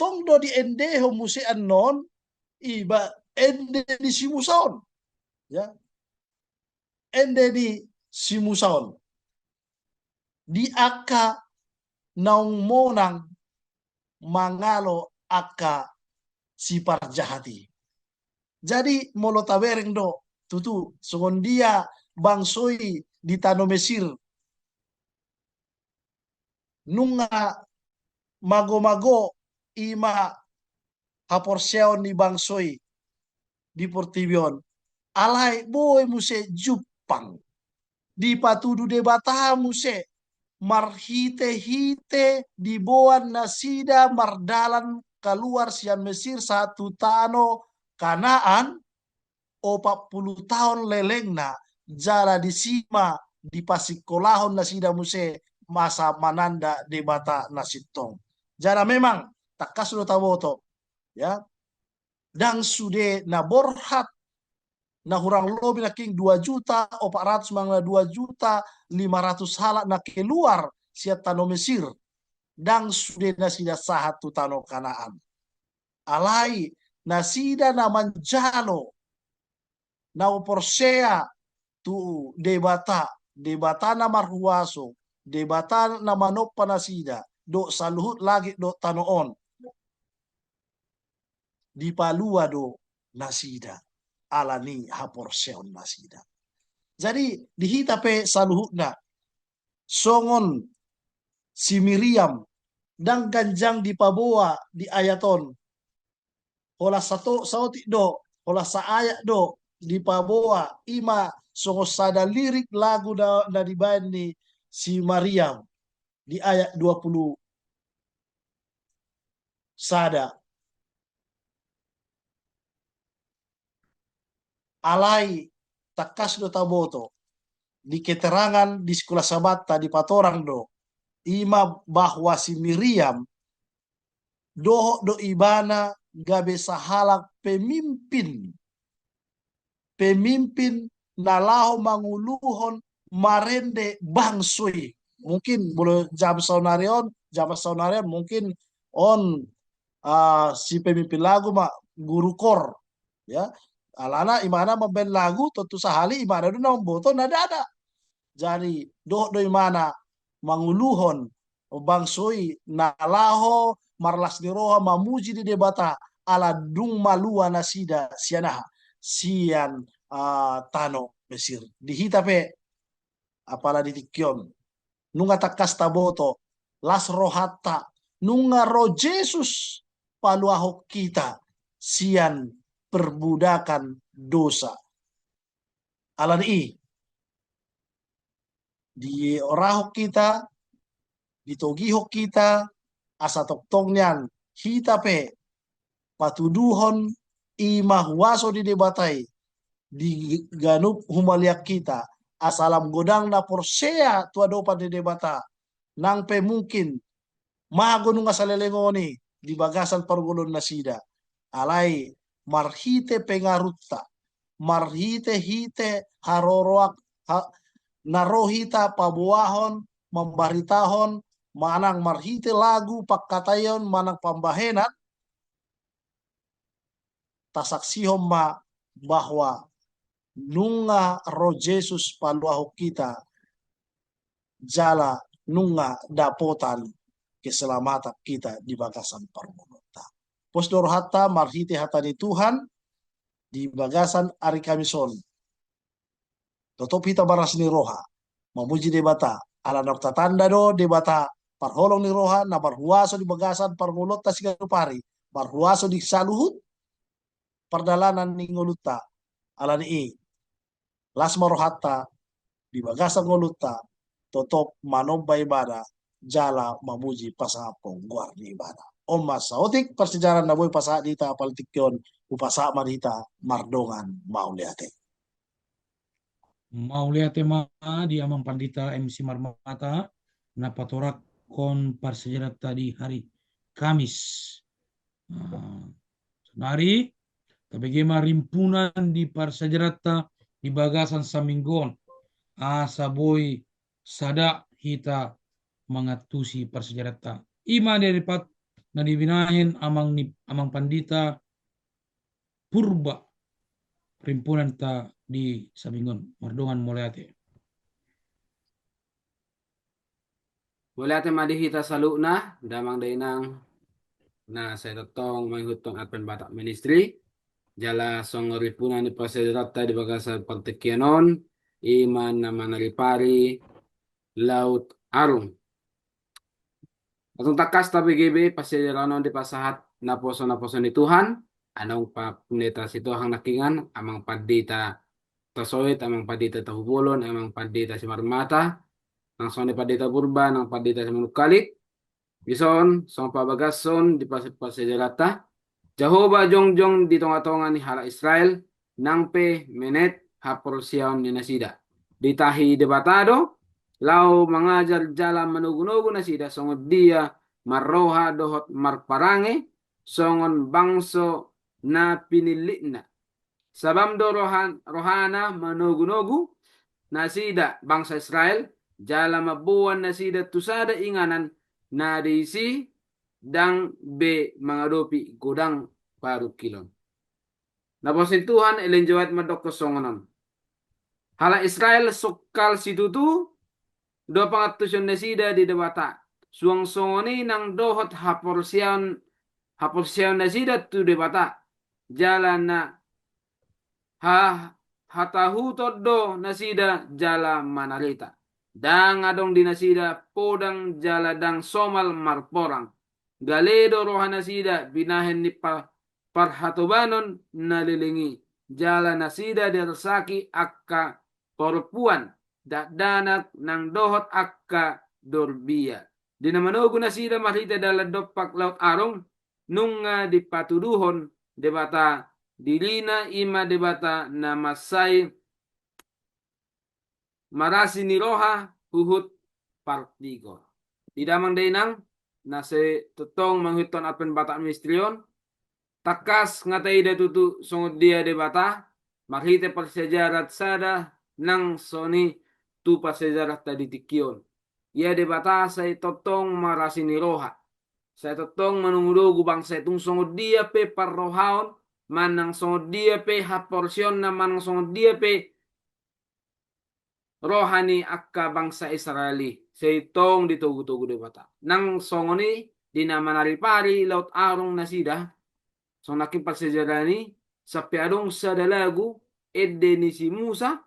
tong do diendehon muse annon, iba ende ni si Musa on. Ya. Ende ni si Musa on. Di angka naung monang mangalo angka siparjahat i. Jadi molo tabereng do tutu songon dia bangso i di tano Mesir. Nunga mago-mago ima haporseaon ni bangso i di portibi on. Alai boi muse jumpang. Dipatudu Debata muse marhite-hite diboan nasida mardalan kaluar sian Mesir sahat tu tano Kanaan, opat pulu taon lelengna, jala disi ma dipasingkolahon nasida muse asa mananda Debata na sintong. Jala memang tangkas do taboto, ya, ndang sude na borhat, na hurang lobi nangkin dua juta opat ratus manang na dua juta lima ratus halak na keluar sian tano Mesir, ndang sude nasida sahat tu tano Kanaan. Alai nasida na manjalo, na porsea tu Debata, Debata na marhuaso, Debata na manompa nasida dohot saluhut langit dohot tano on. Dipalua do nasida ala ni haporseaon nasida. Jadi di hita pe saluhutna, songon si Miriam, ndang ganjang dipaboa di ayat on. Holan sato-, saotik do, holan saayat do dipaboa, ima songon sada lirik lagu na, na dibaen ni si Miriam di ayat dua pulu sada. Alai tangkas do taboto, di keterangan di Sikula Sabbatta dipatorang do, ima bahwa si Miriam dohot do ibana gabe sahalak pemimpin, pemimpin na laho manguluhon marende bangso i. Mungkin molo jam saonari on, jam saonari on mungkin on, ah, si pemimpin lagu ma guru kor, ya. Alana imana mambaen lagu, tontu sahali imana do na mamboto na ndada. Jadi dohot do imana manguluhon bangso i na laho marlas ni roha mamuji di Debata ala dung malua nasida sian aha? sian, ah, tano Mesir. Di hita pe, apala di tingki on, nunga tangkas taboto, las rohanta, nunga ro Jesus paluahon hita sian perbudakan dosa. Alani i, diorahon hita, ditogihon hita, asa tongtong nian hita pe patuduhon i ma huaso ni Debata i di ganup humaliang hita, asa lam godang na porsea tu adopan ni Debata, nang pe mungkin mago nunga saleleng on i di bagasan parngoluon nasida. Alai marhite pengaruhta, marhite-hite haroroan, ha, na ro hita paboahon, mambaritahon, manang marhite lagu, pangkataion, manang pambahenan, tasaksihon ma bahwa nunga ro Jesus paluahon hita, jala nunga dapotan keselamatan hita di bagasan parngoluonta. Pos do rohanta marhite hata ni Tuhan di bagasan ari Kamis on. Totop hita marlas ni roha mamuji Debata, ala naung tatanda do Debata parholong ni roha na marhuaso di bagasan parngoluonta siganup ari, marhuaso di saluhut pardalanan ni ngolunta. Alani i, las ma rohanta di bagasan ngolunta, totop manomba ibana jala mamuji pasangaphon goar ni ibana. On ma saotik parsiajaran na boi hupasahat di hita, apala di tingki on hupasahat ma di hita mardongan mauliate. Mauliate ma di Amang Pandita M C Marmata na patorangkon parsiajaranta di hari Kamis. Nah, sonari tabege ma rimpunan di parsiajaranta di bagasan saminggu on, asa boi sada hita mangantusi parsiajaranta. I ma di ari Jumat na binahen amang ni, Amang Pandita Purba rimpunanta di saminggu on. Mardongan mauliate. Mauliate ma di hita saluhutna, damang dainang, na sai tongtong mangihuthon Advent Batak Ministry, jala songon rimpunan ni parsiajaranta di bagasan partingkian on, i ma na manaripari Laut Arung. Langsung tangkas tabege be parsiajaran on dipasahat naposo-naposo ni Tuhan, Amang Pendeta Sitohang nangkiningan, Amang Pandita Tasoit, Amang Pandita Tahubolon, Amang Pandita Simarmata, nang songon i Pandita Purba, nang Pandita Simanungkalit. Dison songon pabagason di pas-, parsiajaranta, Jahowa jongjong di tonga-tonga ni halak Israel, nang pe menet haporseaon ni nasida. Ditahi Debata do laho mangajar jala manogu-nogu nasida songon dia marroha dohot marparange songon bangso na pinillitna. Sabam do rohan-, rohana manogu-nogu nasida bangsa Israel, jala mamboan nasida tu sada inganan na diisi ndang be mangadopi godang parungkilon. Napasahat Tuhan, Ellen G. White mandokkon songon on. Halak Israel sungkal situtu do pangantusion nasida di Debata. Suang songon i nang dohot haporseaon, haporseaon nasida tu Debata. Jala na ha-, hatahuton do nasida jala manareta. Ndang adong di nasida podang jala ndang somal marporang. Gale do roha nasida binahen ni pa-, parhatobanon na leleng i. Jala nasida diarsaki angka parompuan, dakdanak nang dohot angka dorbia. Di na manogu nasida marhite dalan dompak Laut Arung, nunga dipatuduhon Debata dirina, i ma Debata na mansai marasi ni roha huhut partigor. Di damang dainang, na sai tongtong mangihuthon Advent Batak Ministry on, tangkas nunga taida tutu songon dia Debata, marhite parsiajaran sada nang songon i tu parsiajaranta di tingki on. Ia Debata sai tongtong marasi ni roha. Sai tongtong manogu-nogu bangsa i tung songon dia pe parrohaon, manang songon dia pe haporseaonna, manang songon dia pe roha ni angka bangsa Israel i, sai tong ditogu-togu Debata. Nang songon i di na manaripari Laut Arung nasida, songon nangkin parsiajaran i, sampe adong sada lagu ende ni si Musa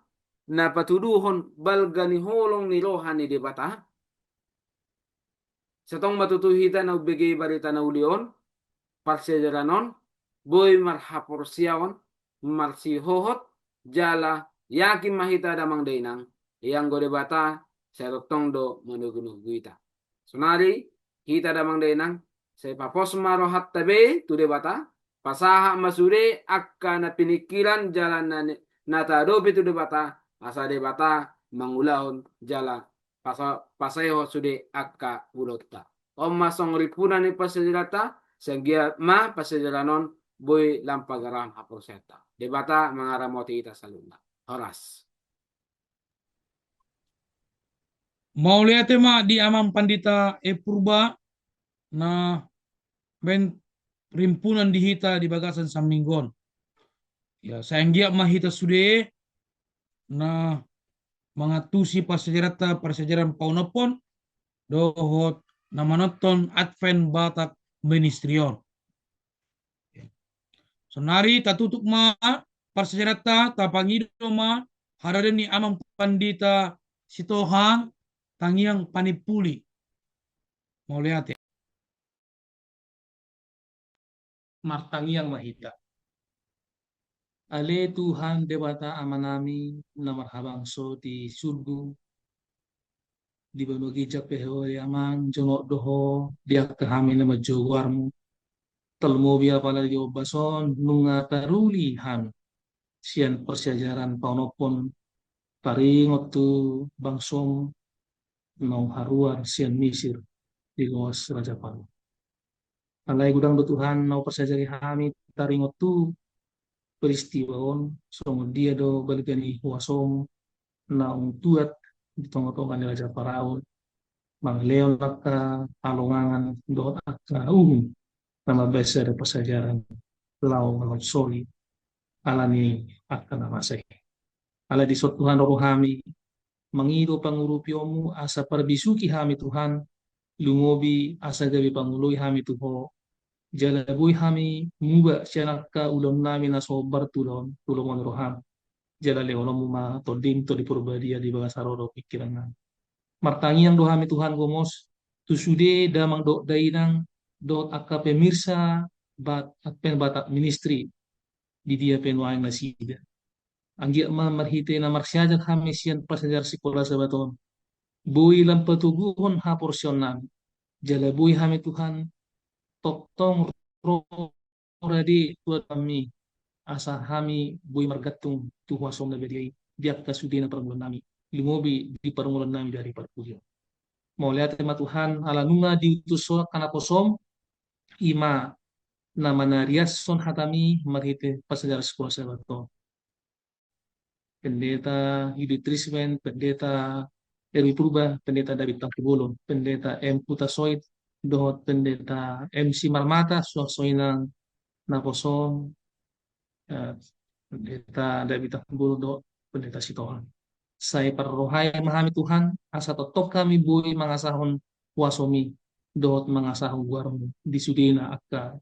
na patuduhon balga ni holong ni roha ni Debata. Sai tong ma tutu hita na umbege barita na uli on, parsiajaran on, boi marhaporseaon, marsihohot, jala yakin ma hita damang dainang, ianggo Debata sai tongtong do manogunogu hita. Sonari hita damang dainang, sai papos ma rohanta be tu Debata, pasahat ma sude angka na piningkiran jala na, na taadopi tu Debata, asa Debata mangulahon jala pasa-, pasaehon sude angka ulaonta. On ma songon rimpunan ni parsiajaranta, sai anggiat ma parsiajaran on boi lam pagarahon haporseaonta. Debata mangaramoti hita saluhutna. Horas. Mauliate ma di Amang Pandita E Purba na baen rimpunan di hita di bagasan saminggu on. Ya, sai anggiat ma hita sude na mangantusi parsiajaranta, parsiajaran paunophon dohot na manonton Advent Batak Ministry on. Sonari tatutup ma parsiajaranta, tapangido ma harade ni Amang Pandita Sitohang, tangiang panimpuli. Mauliate. Martangiang ma hita. Ale Tuhan Debata Amanami na marhabangso di surgo, di banua ginjang pe Ho ale Amang, jonok do Ho di angka hami na manjou goarMu. Tarlumobi apala di ombas on nunga taruli hami sian parsiajaran paunophon, taringot tu bangsoM naung haruar sian Misir di loas Raja Parao. Alai godang do Tuhan naung parsiajari hami taringot tu peristiwa on, songon dia do balga ni huasoM naung tuat di tongatonga ni Raja Parao, mangalehon angka halongangan dohot angka uhum na mambahen sada parsiajaran laho manolsoli ala ni angka na masa i. Alai dison Tuhan ro hami, mangido pangurupionMu asa parbisuhi hami Tuhan, lumobi asa gabe pangoloi hami tu Ho, jala boi hami muba sian angka ulaonnami na so hombar tu ulaon, tu lomo ni rohaM, jala lehononMu ma TondiM, Tondi Porbadia di bagasan roha dohot pingkirannami. Martangiang do hami Tuhan gomos, tu sude damang dohot dainang, dohot angka pemirsa Bat-, Advent Batak Ministry, di dia pe nuaeng nasida. Anggiat ma marhite na marsiajar hami sian parsiajar sikola Sabat on, boi lam patoguhon haporseaonnami. Jala boi hami Tuhan tongtong ro rade tu adopanMi, asa hami boi margantung tu huasoM na badia i di angka sude na parngoluonnami, lumobi di parngoluonnami di ari parpudi on. Mauliate ma Tuhan, ala nunga diutus Ho angka naposoM, i ma na manariashon hataMi marhite parsiajaran sikola Sabat on. Pendeta Yudi Trismen, Pendeta Erwin Purba, Pendeta David Tangkubolon, Pendeta M Hutasoit, dohot Pendeta M Simarmata, suang songon i nang naposoM, eh, Pendeta David Tangkubolon dohot Pendeta Sitohang. Sai parrohai ma hami Tuhan, asa tongtong hami boi mangasahon huasoMi, dohot mangasahon goarMu di sudena angka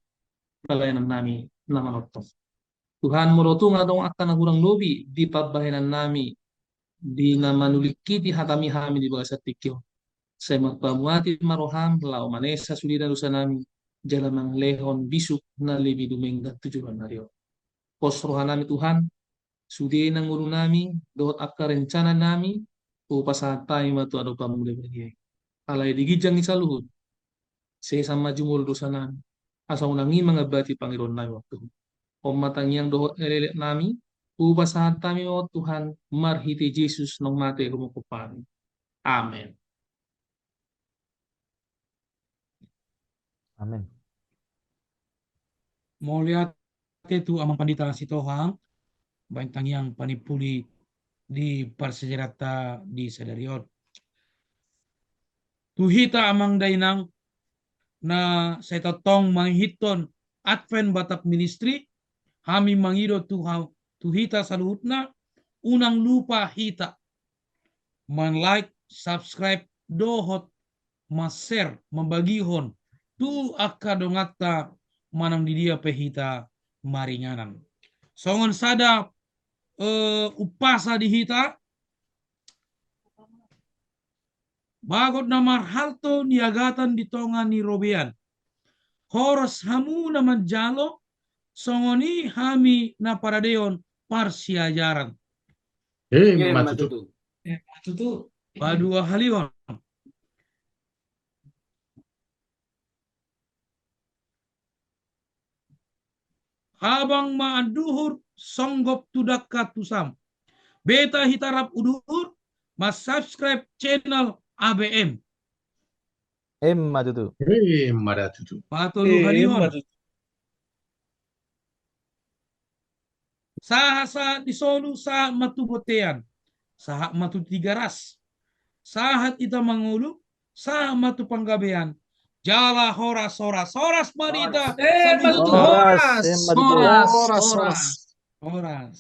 pelayanannami na manongtong. Tuhan, molo tung adong angka na hurang lobi di pambahenannami, di na manulingkiti hataMi hami di bagasan tingki on, sai marpamuati ma rohaM laho manesa sudena dosanami, jala mangalehon bisuk na lebih dumenggan tu joloan ni ari on. Pos rohanami Tuhan, sudena ngolunami, dohot angka rencananami, hupasahat hami ma tu adopanMu na badia i. Alai di ginjang ni saluhut, sesa ma jumolo dosanami, asa unang i mangambati pangidoannami on tu Ho. On ma tangiang dohot elek-eleknami, hupasahat hami ma on Tuhan, marhite Jesus naung mate humongkop hami. Amen. Amen. Mauliate tu Amang Pandita Sitohang, baen tangiang panimpuli di parsiajaranta di sadari on. Tu hita Amang Dainang, na sai tongtong mangihuthon Advent Batak Ministry, hami mangido tu ha-, tu hita saluhutna, unang lupa hita man-like, subscribe, dohot man-share, mambagihon tu angka donganta manang di dia pe hita maringanan. Songon sada, eh, umpasa di hita, bagot na marhalto niagatan di tonga ni robean. Horas hamu na manjalo, songon i hami na paradehon parsiajaran. Emma tutu. Emma tutu. Paduahalihon. Habang ma anduhur, songgop tu dangka tu sam. Beta hita rap uduhur, ma-subscribe channel A B M. Emma tutu. Emma da tutu. Patoluhalihon. Emma tutu. Sahat-sahat di solu, sahat ma tu bontean, sahat ma tu Tigaras, sahat hita mangolu, sahat ma tu Panggabean. Jala horas, horas, horas ma di hita. Horas. Emma tutu. Horas. Horas. Horas. Horas. Horas.